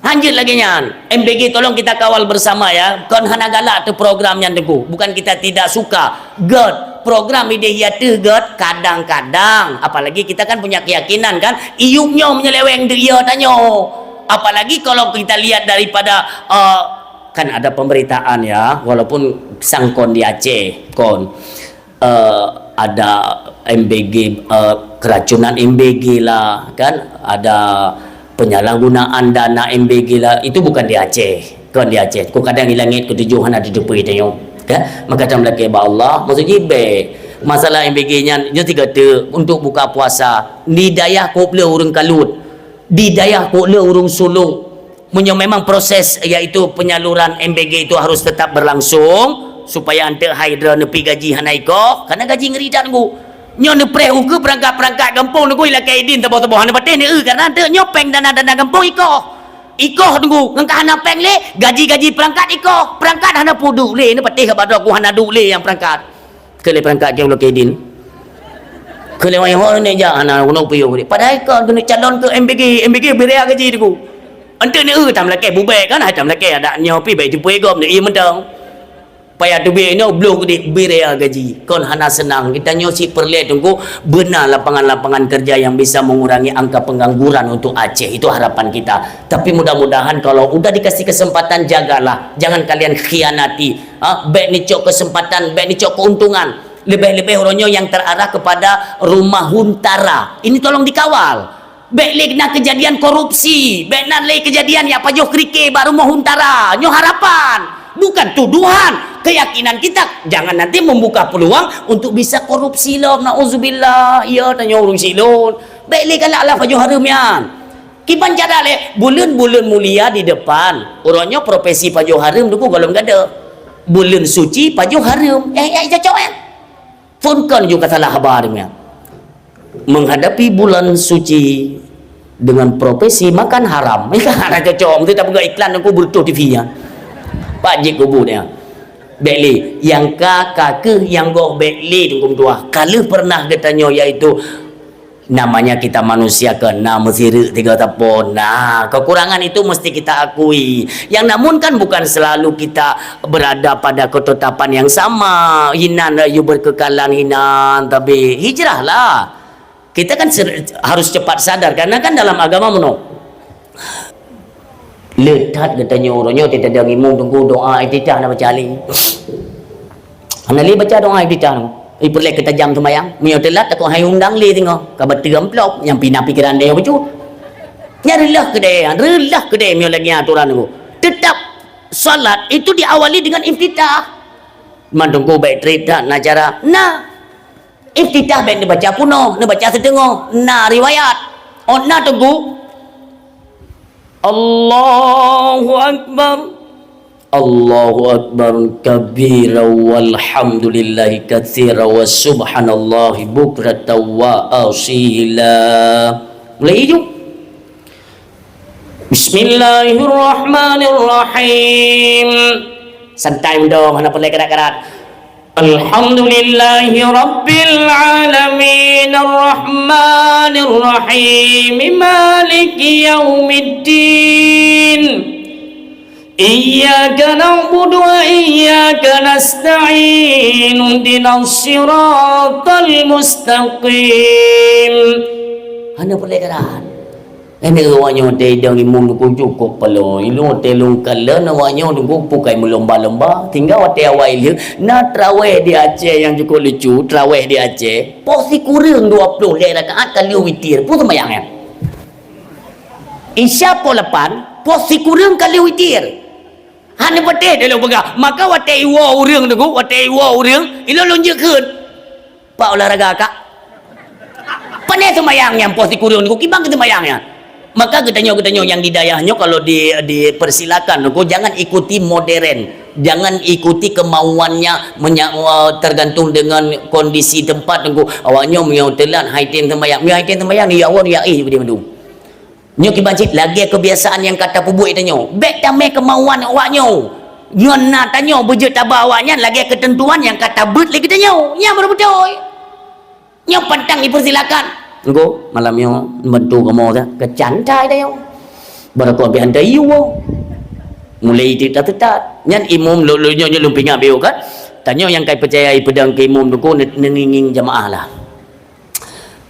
Hanjeuet lagèe nyan. M B G tolong kita kawal bersama ya. Kon hana galak teu program nyan Teungku. Bukan kita tidak suka. Gèt, program idéh ya teuh gèt kadang-kadang. Apalagi kita kan punya keyakinan kan. Iyup nyoe menyeleweng deuh ya tanyoe. Apalagi kalau kita lihat daripada, eh, kan ada pemberitaan ya, walaupun sang kon di Aceh, kon. Eh, ada M B G, eh, keracunan M B G lah, kan? Ada penyalahgunaan dana M B G lah. Itu bukan di Aceh, kon di Aceh. Ku kadang di langit ketujuh hana diteupui tanyoe, kan? Maka tam lakèe bak Allah, maksud jih bèk. Masalah M B G nyan, nyoe tiga te untuk buka puasa. Di dayah kop le ureueng kalut. Di dayah kop le ureueng sulok. Meunyoe memang proses, yaitu penyaluran M B G itu harus tetap berlangsung, supaya eunteuk hai droe neupi gaji hana ikoh, karena gaji ngeri that Teungku. Nyoe neupreh ukeue perangkat-perangkat gampông Teungku, ilakèe idin saboh-saboh hana patéh neueu, karena eunteuk nyoe péng dana-dana gampông ikoh. Ikoh Teungku, ngon ka hana péng lé, gaji-gaji perangkat ikoh. Perangkat hana peuduek lé, neupatéh ka bak droe ku hana duek lé nyang perangkat. Keu lé perangkat keu ulôn keudin. Keu lé wayang ho neujak hana keunoe piôh. Padahai kon keuneuk calon keu M B G, M B G bri raya gaji Teungku. Eunteuk neueu tam lakèe bubèe kan, hai tam lakèe adak nyoe pi bèk jipeué gob neueu mantong. Payah teubiet inoe bloh geude bri raya gaji. Kon hana seunang. Geutanyoe si peureulèe Teungku beuna lapangan-lapangan kerja yang bisa mengurangi angka pengangguran untuk Aceh. Itu harapan kita. Tapi mudah-mudahan kalau udah dikasih kesempatan, jagalah. Jangan kalian khianati. Ha, bèk neucok kesempatan, bèk neucok keuntungan. Leubeh-leubeh uroe nyoe nyang terarah kepada rumah huntara. Ini tolong dikawal. Bèk lé na kejadian korupsi, bèk na lé kejadian nyang pajoh krike bak rumah huntara. Nyoe harapan, bukan tuduhan. Keyakinan kita, jangan nanti membuka peluang untuk bisa korupsi lom. Nauzubillah, ya tanyoe ureueng silon. Bèk lé galak lah pajoh hareuem nyan. Kiban cara lé, buleuen-buleuen mulia di depan. Uroe nyoe profesi pajoh hareuem Teungku gohlom gada. Buleuen suci pajoh hareuem. Eh, eh, cocok, eh? Phôn kon ju ka salah haba nyan. Menghadapi bulan suci dengan profesi makan haram. Hana cocok. Mesti tak peugah iklan Teungku beureutoh T V nyan. Pak jik kubu nyan. Bèk lé. Nyang ka, ka keuh nyang goh bèk lé Teungku meutuah. Ka lheueh pernah geutanyoe yaitu Namanya kita manusia kena meusireuk tiga tapon. Nah, kekurangan itu mesti kita akui. Yang namun kan bukan selalu kita berada pada ketetapan yang sama. Hinan rayu berkekalan hinan, tapi hijrahlah. Kita kan ser-, harus cepat sadar karena kan dalam agama meunoe. Le that geutanyoe uroe nyoe teuh tadong imum Teungku doa iftitah na baca lé. Hana lé baca doa iftitah Teungku. Ipeureulèe keutajam seumayang. Meunyoe teulat takot hai undang lé singoh. Ka bateu amplop nyang pina pikeran deh bacut. Nyan reulah keudeh, reulah keudeh meunyoe lagèe nyan aturan Teungku. Tetap salat itu diawali dengan iftitah. Man Teungku bèk trép that na cara. Nah, Iftitah bèk neubaca peunoh, neubaca siteungoh. Na riwayat. Oh, na teungku. Allahu Akbar. Allahu Akbar kabira walhamdulillahi katsira wa subhanallahi bukratan wa asila. Mulai iju. Bismillahirrahmanirrahim. Santai mendong, hana peureulèe karat-karat. Alhamdulillahi rabbil alamin, arrahmanir rahim, maliki yaumiddin. Iyyaka na'budu wa iyyaka nasta'in, ihdinas siratal mustaqim. Hana peureulèe karat. Nyan awaknyoe watèe idong imum teungku cukôp paloe. Ilôn watèe lôn kalon awaknyoe teungku bukai meulomba-lomba. Tinggai watèe awai lheueh na traweh di Aceh nyang cukôp lucu, traweh di Aceh. Poh sikureueng dua ploh lhèe rakaat ka lheueh witir. Peue seumayang nyan? Isya poh lapan, poh sikureueng ka lheueh witir. Hana patéh lôn peugah. Maka watèe iwoe ureueng teungku, watèe iwoe ureueng, ilôn lôn jeuet kheun. Pak olahraga kak. Pane seumayang nyan poh sikureueng teungku, kiban keu seumayang nyan. Maka geutanyoe-geutanyoe nyang di dayah nyoe kalau di, dipersilakan teungku, jangan ikuti modern. Jangan ikuti kemauannya menya-, eh, tergantung dengan kondisi tempat teungku. Awaknyoe meunyoe teulat hai tem seumayang, meunyoe hai tem seumayang, ya Allah, ya eh, dia mandum. Nyoe kiban cit lagèe kebiasaan nyang ka tapeubuet tanyoe. Bèk tamè keumauan awaknyoe. Ngon na tanyoe beujeuet taba awaknyan lagèe keuteuntuan nyang ka tabeuet lé geutanyoe. Nyan baru beutôi. Nyoe pantang dipersilakan. Engko malam nyoe bantu kamoe sa keucantai tanyoe. Baroe keu pih hantai yue. Mulai teutat-teutat. Nyan imum lôn, lôn nyoe, nyoe lôn pingat beu kan. Tanyoe nyang kai peucaya ipeudong keu imum teungku ne-, neungieng-ngieng jamaah lah.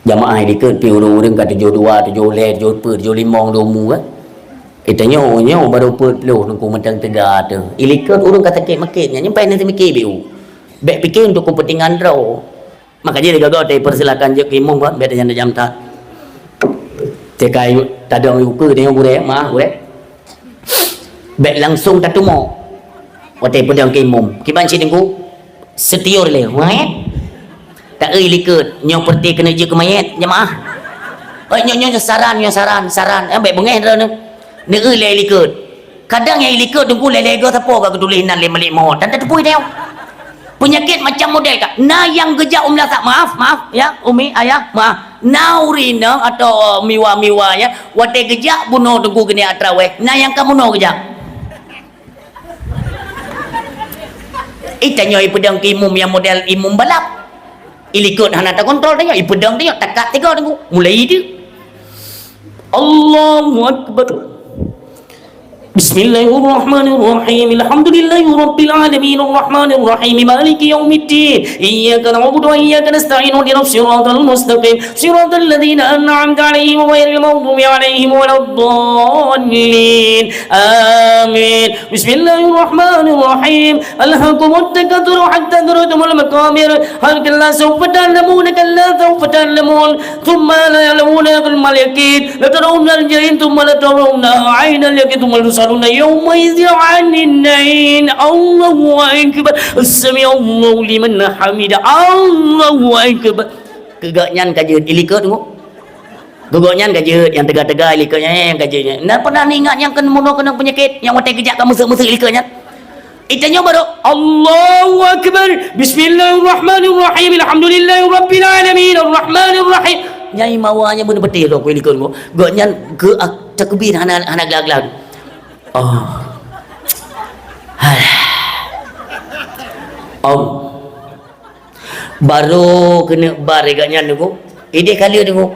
Jamaah ilikot pih ureueng-ureueng ka tujoh dua, tujoh lhèe, tujoh peuet, tujoh limong di umu kan. Eh, tanyoe nyoe baru peuet ploh teungku mantong teuga teuh. Ilikot ureueng ka sakét makét nyan, nyan paih na teumikir beu. Bèk pikir untuk kepentingan droe. Maka jih digaga teuh persilakan jeuet keu imum kan, bèk tajam-tajam that. Teuka tadong ukeue tanyoe gurèe, maaf gurèe. Bèk langsung tatumo. Watèe peudong keu imum. Kiban cit teungku. Setiur lé. Wèt. Ta eu ilikot. Nyoe peureute keuneuk jeuet keu manyét jamaah. Oi, nyoe, nyoe saran, nyoe saran, saran. Eh, bèk beungèh droeneuh. Neu eu lé ilikot. Kadang nyang ilikot teungku lé-lé goe sapo ka geutuléh nan lé malik mawöt. Dan tateupeue tanyoe. Peunyakét macam model ka. Na nyang geujak u meulasak. Maaf, maaf, ya, umi, ayah, maaf. Na ureueng inong atau, eh, miwa-miwa nyan, watèe geujak bunoe teungku keuneuk traweh, na nyang ka bunoe geujak. Eh, tanyoe ipeudong keu imum nyang model imum balap. Ilikot hana takontrol tanyoe, ipeudong tanyoe, takat tiga teungku. Mulai itu. Allahu Akbar. Bismillahirrahmanirrahim. Alhamdulillahi rabbil alamin. Arrahmanirrahim. Maliki yaumiddin. Iyyaka na'budu wa iyyaka nasta'in. Ihdinas siratal mustaqim. Siratal ladzina an'amta 'alaihim ghairil maghdubi 'alaihim waladdallin. Amin. Bismillahirrahmanirrahim. Alhakumut takatsur hatta zurtumul maqabir. Hal kalla sawfa ta'lamuna, kalla sawfa ta'lamun. Tsumma la ya'lamuna ilmal yaqin. La tarawunnal jahim, tsumma la tarawunnaha 'ainal yaqin, tsumma la tus'alunna yawma idzin 'anin na'im. Allahu akbar. Sami'allahu liman hamidah. Allahu akbar. Keu gobnyan ka jeuet ilikot teungku. Keu gobnyan ka jeuet nyang teuga-teuga ilikot nyan, nyang ka jeuet nyan. Na pernah neuingat nyang keuneuk bunoe keuneuk peunyakét, nyang watèe geujak ka meuseuet-meuseuet ilikot nyan? Itanyoe baru, Allahu Akbar. Bismillahirrahmanirrahim. Alhamdulillahi rabbil alamin. Arrahmanirrahim. Nyai mawa nyan beuna beutôi lom keu ilikot nyan. Gobnyan keu ak-, takbir hana, hana glah-glah. Oh. Alah. Oh. Baru keuneuk bar gobnyan teungku. Idéh kali teungku.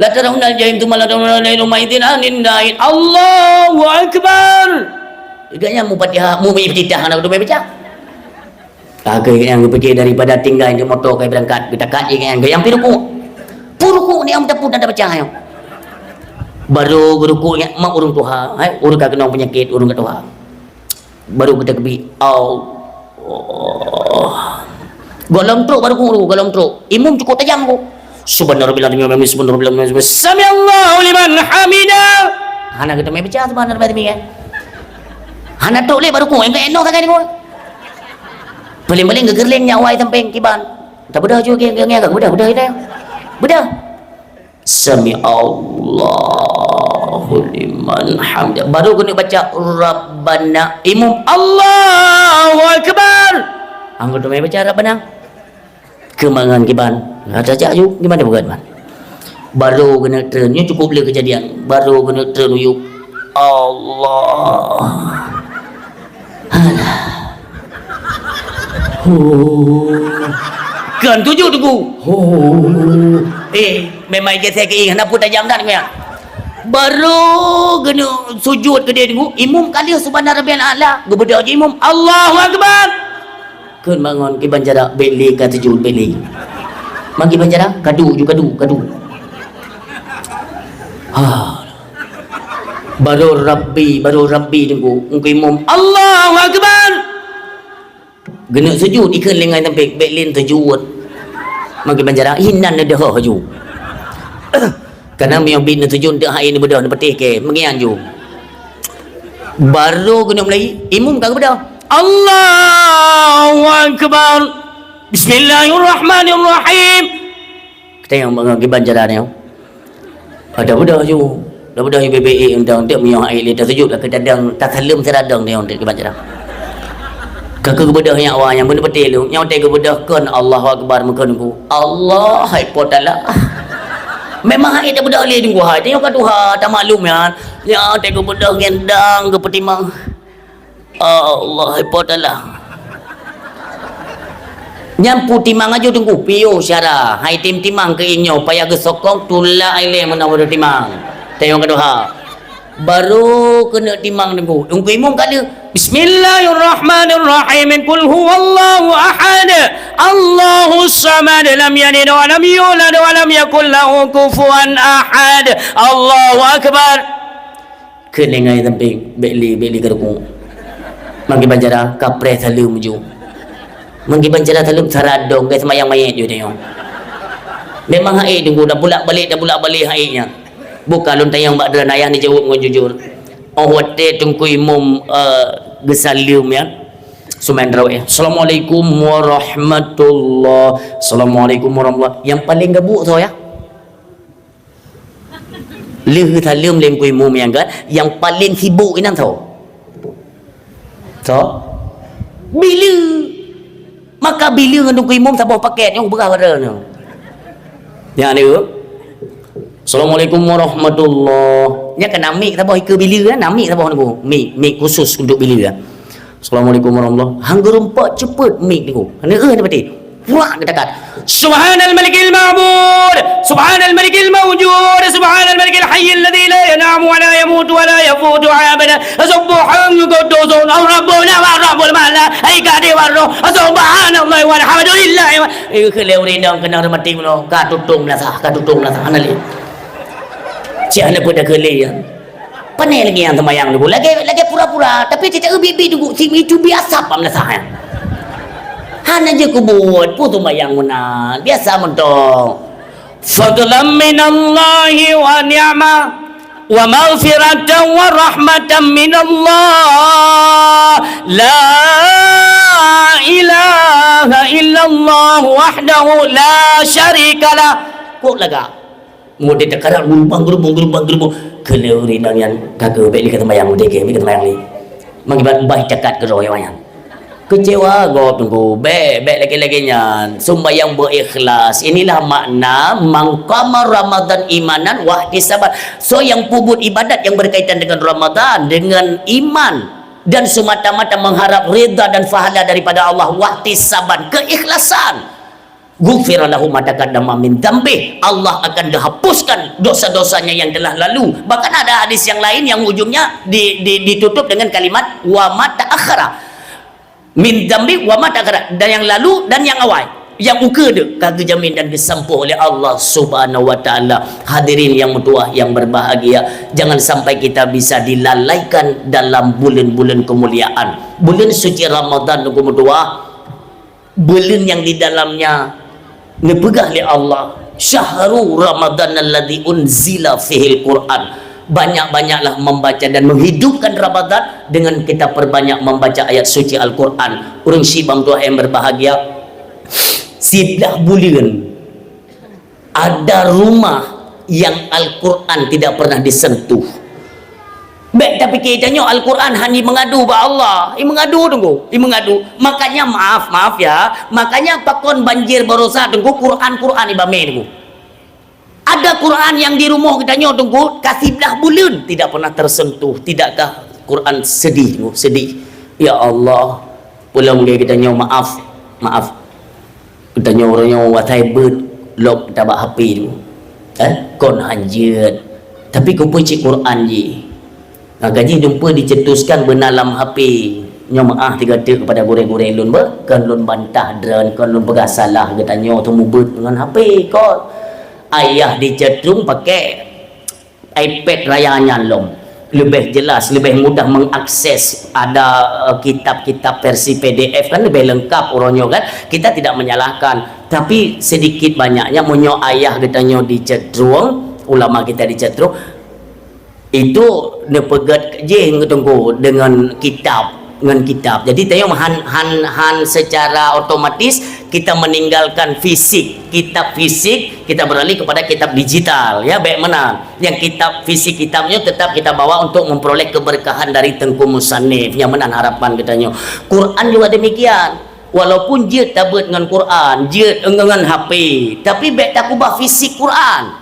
La tarawunnal jahim tsumma la tarawunnaha 'ainal yaqin tsumma la tus'alunna yawma idzin 'anin na'im. Allahu akbar. Gobnyan mufatihah, mu iftitah hana kuteumé baca. Ka gobnyan geupikir daripada tinggai di moto kai beurangkat, geutakat gobnyan, gobnyan pi ruku'. Pi ruku' ni am tapun dan tabaca nyoe. Baru geurukuk nyan mak ureueng tuha, hai, ureueng ka keunong peunyakét, ureueng ka tuha. Baru geutakbir. Allah. Gohlom trok baru ku, gohlom trok. Imum cukup tajam ku. Subhana rabbil azim, subhana rabbil azim. Sami'allahu liman hamidah. Hana geuteumé baca subhana rabbil azim, kan? Hana trok lé baru ku, engkai enoh sagai ku. Paléng-paléng geugeurleng nyan wai sampéng kiban. Tabeudôh ju, ngieng, ngieng, ngieng, beudôh, beudôh, beudôh. Beudôh. Sami Allahu liman hamdah. Baru keuneuk baca Rabbana. Imum, Allahu Akbar. Anggô teumé baca Rabbana. Keumangan kiban. Nah, tajak ju, gimana bukan, man? Baru keuneuk treun, nyoe cukup le kejadian. Baru keuneuk treun uyu. Allah. Alah. Huh. Kan tuju tuku. Huh. Eh, memang geuseh keuieng, hana peue tajam that, ya. Baru keuneuk sujud keudeh tuku, imum ka lheueh subhana rabbiyal a'la. Geubeudôh ju imum, Allahu Akbar. Kheun bangon kiban cara, bèk lé ka teujeuet, bèk lé. Man kiban cara, kadu ju, kadu, kadu. Ha. Baru Rabbi, baru Rabbi teungku. Engkau imum, Allahu Akbar. Geuneuk sujud, ikheun lé ngon sampéng, bèk lé teujeuet. Man kiban cara, inan neudoh ju. Kana meunyoe bit neusujud, teuh hai neubeudôh, neupeuteh kèe, meungian ju. Baru keuneuk mulai, imum ka geubeudôh. Allahu Akbar. Bismillahirrahmanirrahim. Kita nyang bangon kiban cara nyoe. Ada beudôh ju. Dah beudôh ju bèk-bèk, eh, undang, undang, meunyoe hai lé teusujud, ka tadang, tasaleuem siradong nyoe, undang kiban cara. Ka geubeudôh nyan awai nyan, beuneupeuteh lôn. Nyoe watèe geubeudôh kon Allahu Akbar, meukeun ku, Allah, hai po talah. Memang hai tabeudôh lé teungku hai. Tanyoe ka tuha, tamaklum nyan. Nyoe watèe geubeudôh ngon dang, geupeutimang. Allah, hai po talah. Nyan peutimang aju teungku, piôh syara. Hai tim timang keu inyoe, payah geusokong, tulak ilèe meunan baru timang. Tanyoe ka tuha. Baru keuneuk timang teungku. Teungku imum ka lheueh. Bismillahirrahmanirrahim. Qul huwallahu ahad. Allahus samad. Lam yalid wa lam yulad wa lam yakul lahu kufuwan ahad. Allahu akbar. Kheun lé ngon sampéng, bèk lé, bèk lé keu ruku'. Man kiban cara, kapreh saleuem ju. Man kiban cara saleuem, siradong, ka seumayang manyét ju tanyoe. Memang hai teungku, tabulak-balik, tabulak-balik hai nyan. Bukan lôn tanyong bak droeneuh, ayah neujaweueb ngon jujur. Óh watèe teungku imum, eh, geusaleuem nyan, seumayang tarawih. Assalamualaikum warahmatullah. Assalamualaikum warahmatullah. Nyang paleng gabuk soe ya? Lheueh saleuem lé teungku imum nyan kan, nyang paleng sibuk inan soe? Soe? Bileue. Maka bileue ngon teungku imum saboh paket, nyoe beurah barô nyoe. Nyan dia. Assalamualaikum warahmatullah. Nyan kan na mik saboh ikeue bileue kan, na mik saboh teungku. Mik, mik khusus untuk bileue kan. Assalamualaikum warahmatullah. Han geureumpok ceupet mik teungku. Hana eu hana pati. Purak geudakat. Subhanal malikil ma'bud. Subhanal malikil mawjud. Subhanal malikil hayyil ladzi la yanamu wa la yamutu wa la yafutu abada. Subhan qudusun rabbuna wa rabbul malaikati war ruh. Subhanallah walhamdulillah. Eh, keu lé ureueng inong keunong reumatik meunyoe. Ka tutong meunasah, ka tutong meunasah. Hana lé. Cit hana peue takeu lé nyan. Pane lagèe nyang seumayang teungku. Lagèe, lagèe pura-pura, tapi teuka ubit-bit teungku, si itu biasa pam dah sah nyan. Hana jeuet kubuet, peue seumayang meunan. Biasa mantong. Fadlan minallahi wa ni'mah, wa maghfiratan wa rahmatan minallah. La ilaha illallah wahdahu la syarikalah. Kok lagak? Mode teukarat, geurubang-gerubong, geurubang-gerubong. Keu lé ureueng inong nyan, ka keuh, bèk lé ka seumayang, mode kèe, bèk ka seumayang lé. Mangat ban bah cakat keudroe nyan. Keucewa gob teungku, bèk, bèk lagèe-lagèe nyan. Seumayang beu ikhlas. Inilah makna, "Man qama Ramadan imanan wahtisaban." Soe nyang peubuet ibadat nyang berkaitan dengan Ramadan, dengan iman, dan semata-mata mengharap ridha dan pahala daripada Allah, wahtisaban, keikhlasan. Ghufira lahu ma taqaddama min dzambih, Allah akan dihapuskan dosa-dosanya yang telah lalu. Bahkan ada hadis yang lain yang ujungnya di, di, ditutup dengan kalimat, "Wa ma ta'akhkhara." Min dzambih wa ma ta'akhkhara. Dan yang lalu dan yang awai. Yang ukeue deuh ka geujamin dan geusampoe oleh Allah Subhanahu wa Ta'ala. Hadirin yang meutuwah, yang berbahagia, jangan sampai kita bisa dilalaikan dalam bulan-bulan kemuliaan. Bulan suci Ramadan, teungku meutuwah, buleuen nyang di dalamnya neupeugah lé Allah, "Syahru Ramadan alladzi unzila fihil Qur'an." Banyak-banyaklah membaca dan menghidupkan Ramadan dengan kita perbanyak membaca ayat suci Al-Qur'an. Ureueng syiek bang tuah yang berbahagia, Siblah buleuen ada rumah yang Al-Quran tidak pernah disentuh. Bèk tapikir tanyoe Al-Quran hana mengadu bak Allah. I mengadu, Teungku. I mengadu. Makanya maaf, maaf ya. Makanya pakon banjir barosa, Teungku, Quran, Quran i bamé, Teungku. Ada Quran yang di rumoh geutanyoe, Teungku, ka siblah buleuen tidak pernah tersentuh. Tidakkah Quran sedih, Teungku? Sedih. Ya Allah, peulom lé geutanyoe, maaf, maaf. Geutanyoe uroe nyoe watèe beuet lom tabak H P, Teungku. Eh, kon hanjeuet. Tapi keupeue cit Quran jih? Nah, ka jih jumpa dicetuskan beuna lam H P. Nyoe meu'ah tiga teuk kepada gurèe-gurèe lôn beuh, kon lôn bantah droen, kon lôn peugah salah geutanyoe teuh mubeuet ngon H P, kon. Ayah dicetrung pakai iPad raya nyan lom. Leubeh jelas, leubeh mudah mengakses. Ada, eh, kitab-kitab versi P D F kan leubeh lengkap uroe nyoe kan. Kita tidak menyalahkan. Tapi sedikit banyaknya meunyoe ayah geutanyoe dicetrung, ulama kita dicetrung, itu neupeugèt jih, Teungku, dengan kitab, ngon kitab. Jadi, tanyoe han, han, han secara otomatis kita meninggalkan fisik, kitab fisik, kita beralih kepada kitab digital, ya, bèk meunan. Yang kitab fisik kitab nyoe tetap kita bawa untuk memperoleh keberkahan dari Teungku Musannif. Nyang meunan harapan geutanyoe. Quran juga demikian. Walaupun jeuet tabeuet ngon Quran, jeuet ngon H P, tapi bèk takubah fisik Quran.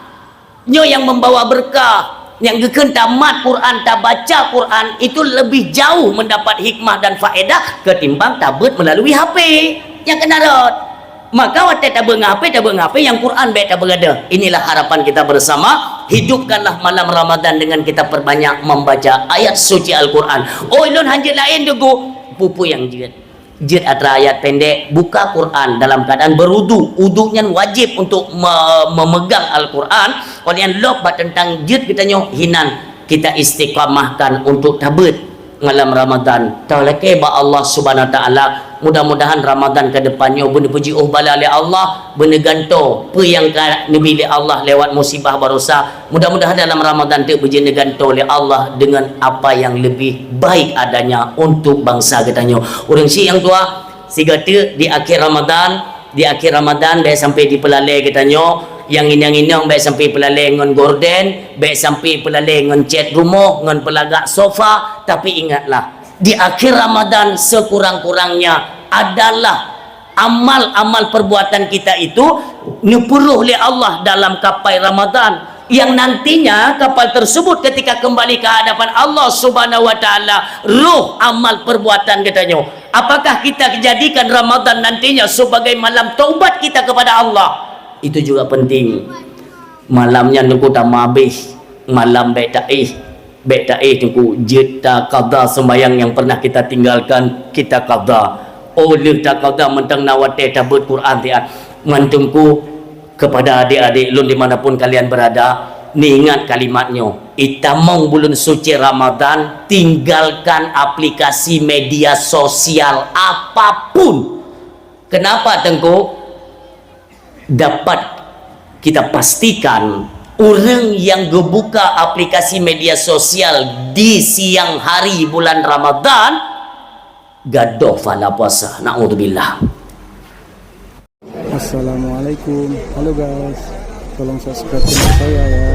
Nyoe nyang membawa berkah. Nyang geukheun tamat Quran, tabaca Quran, itu lebih jauh mendapat hikmah dan faedah ketimbang tabeuet melalui H P. Nyang keunan rot. Maka watèe tabeuet ngon H P, tabeuet ngon H P, nyang Quran bèk tabeuet gadoh. Inilah harapan kita bersama. Hidupkanlah malam Ramadan dengan kita perbanyak membaca ayat suci Al-Quran. Oh, lôn hanjeuet laén, Teungku. Peue-peue nyang jeuet. Jeuet atra ayat pendek, buka Quran dalam keadaan berudu. Udu nyan wajib untuk me-, memegang Al-Quran. Oleh nyan lom bak teuntang jeuet geutanyoe hinan kita istiqamahkan untuk tabeuet malam Ramadan. Talakèe bak Allah Subhanahu Wa Taala. Mudah-mudahan Ramadan ke depan nyoe beuneupuji oh bala lé Allah, beuneugantoe peue nyang ka neubi lé Allah lewat musibah barosa. Mudah-mudahan dalam Ramadan teuk beujeuet neugantoe lé Allah dengan apa yang lebih baik adanya untuk bansa geutanyoe. Ureueng syiek nyang tuha, sigoe teuk di akhir Ramadan, di akhir Ramadan bèk sampai dipeulalè geutanyoe, nyang inong-inong bèk sampai peulalè ngon gorden, bèk sampai peulalè ngon cèt rumoh, ngon peulagak sofa, tapi ingatlah, di akhir Ramadan sekurang-kurangnya adalah amal-amal perbuatan kita itu neupeurôh lé Allah dalam kapai Ramadan, yang nantinya kapai tersebut ketika kembali ke hadapan Allah Subhanahu wa Taala, roh amal perbuatan geutanyoe. Apakah kita jadikan Ramadan nantinya sebagai malam taubat kita kepada Allah? Itu juga penting. Malam nyan Teungku tamah abéh, malam bèk taéh. Bèk taéh Teungku, jeuet taqadha sembahyang yang pernah kita tinggalkan, kita qadha. Oh lheueh taqadha mantong na watèe tabeuet Quran siat. Ngon Teungku, kepada adik-adik lôn di mana pun kalian berada, neuingat kalimat nyoe. Itamong buleuen suci Ramadan, tinggalkan aplikasi media sosial apapun. Kenapa, Teungku? Dapat kita pastikan, ureueng nyang geubuka aplikasi media sosial di siang hari bulan Ramadan, gadôh pahala puasa. Naudzubillah. Assalamualaikum. Halo guys, tolong subscribe channel saya ya.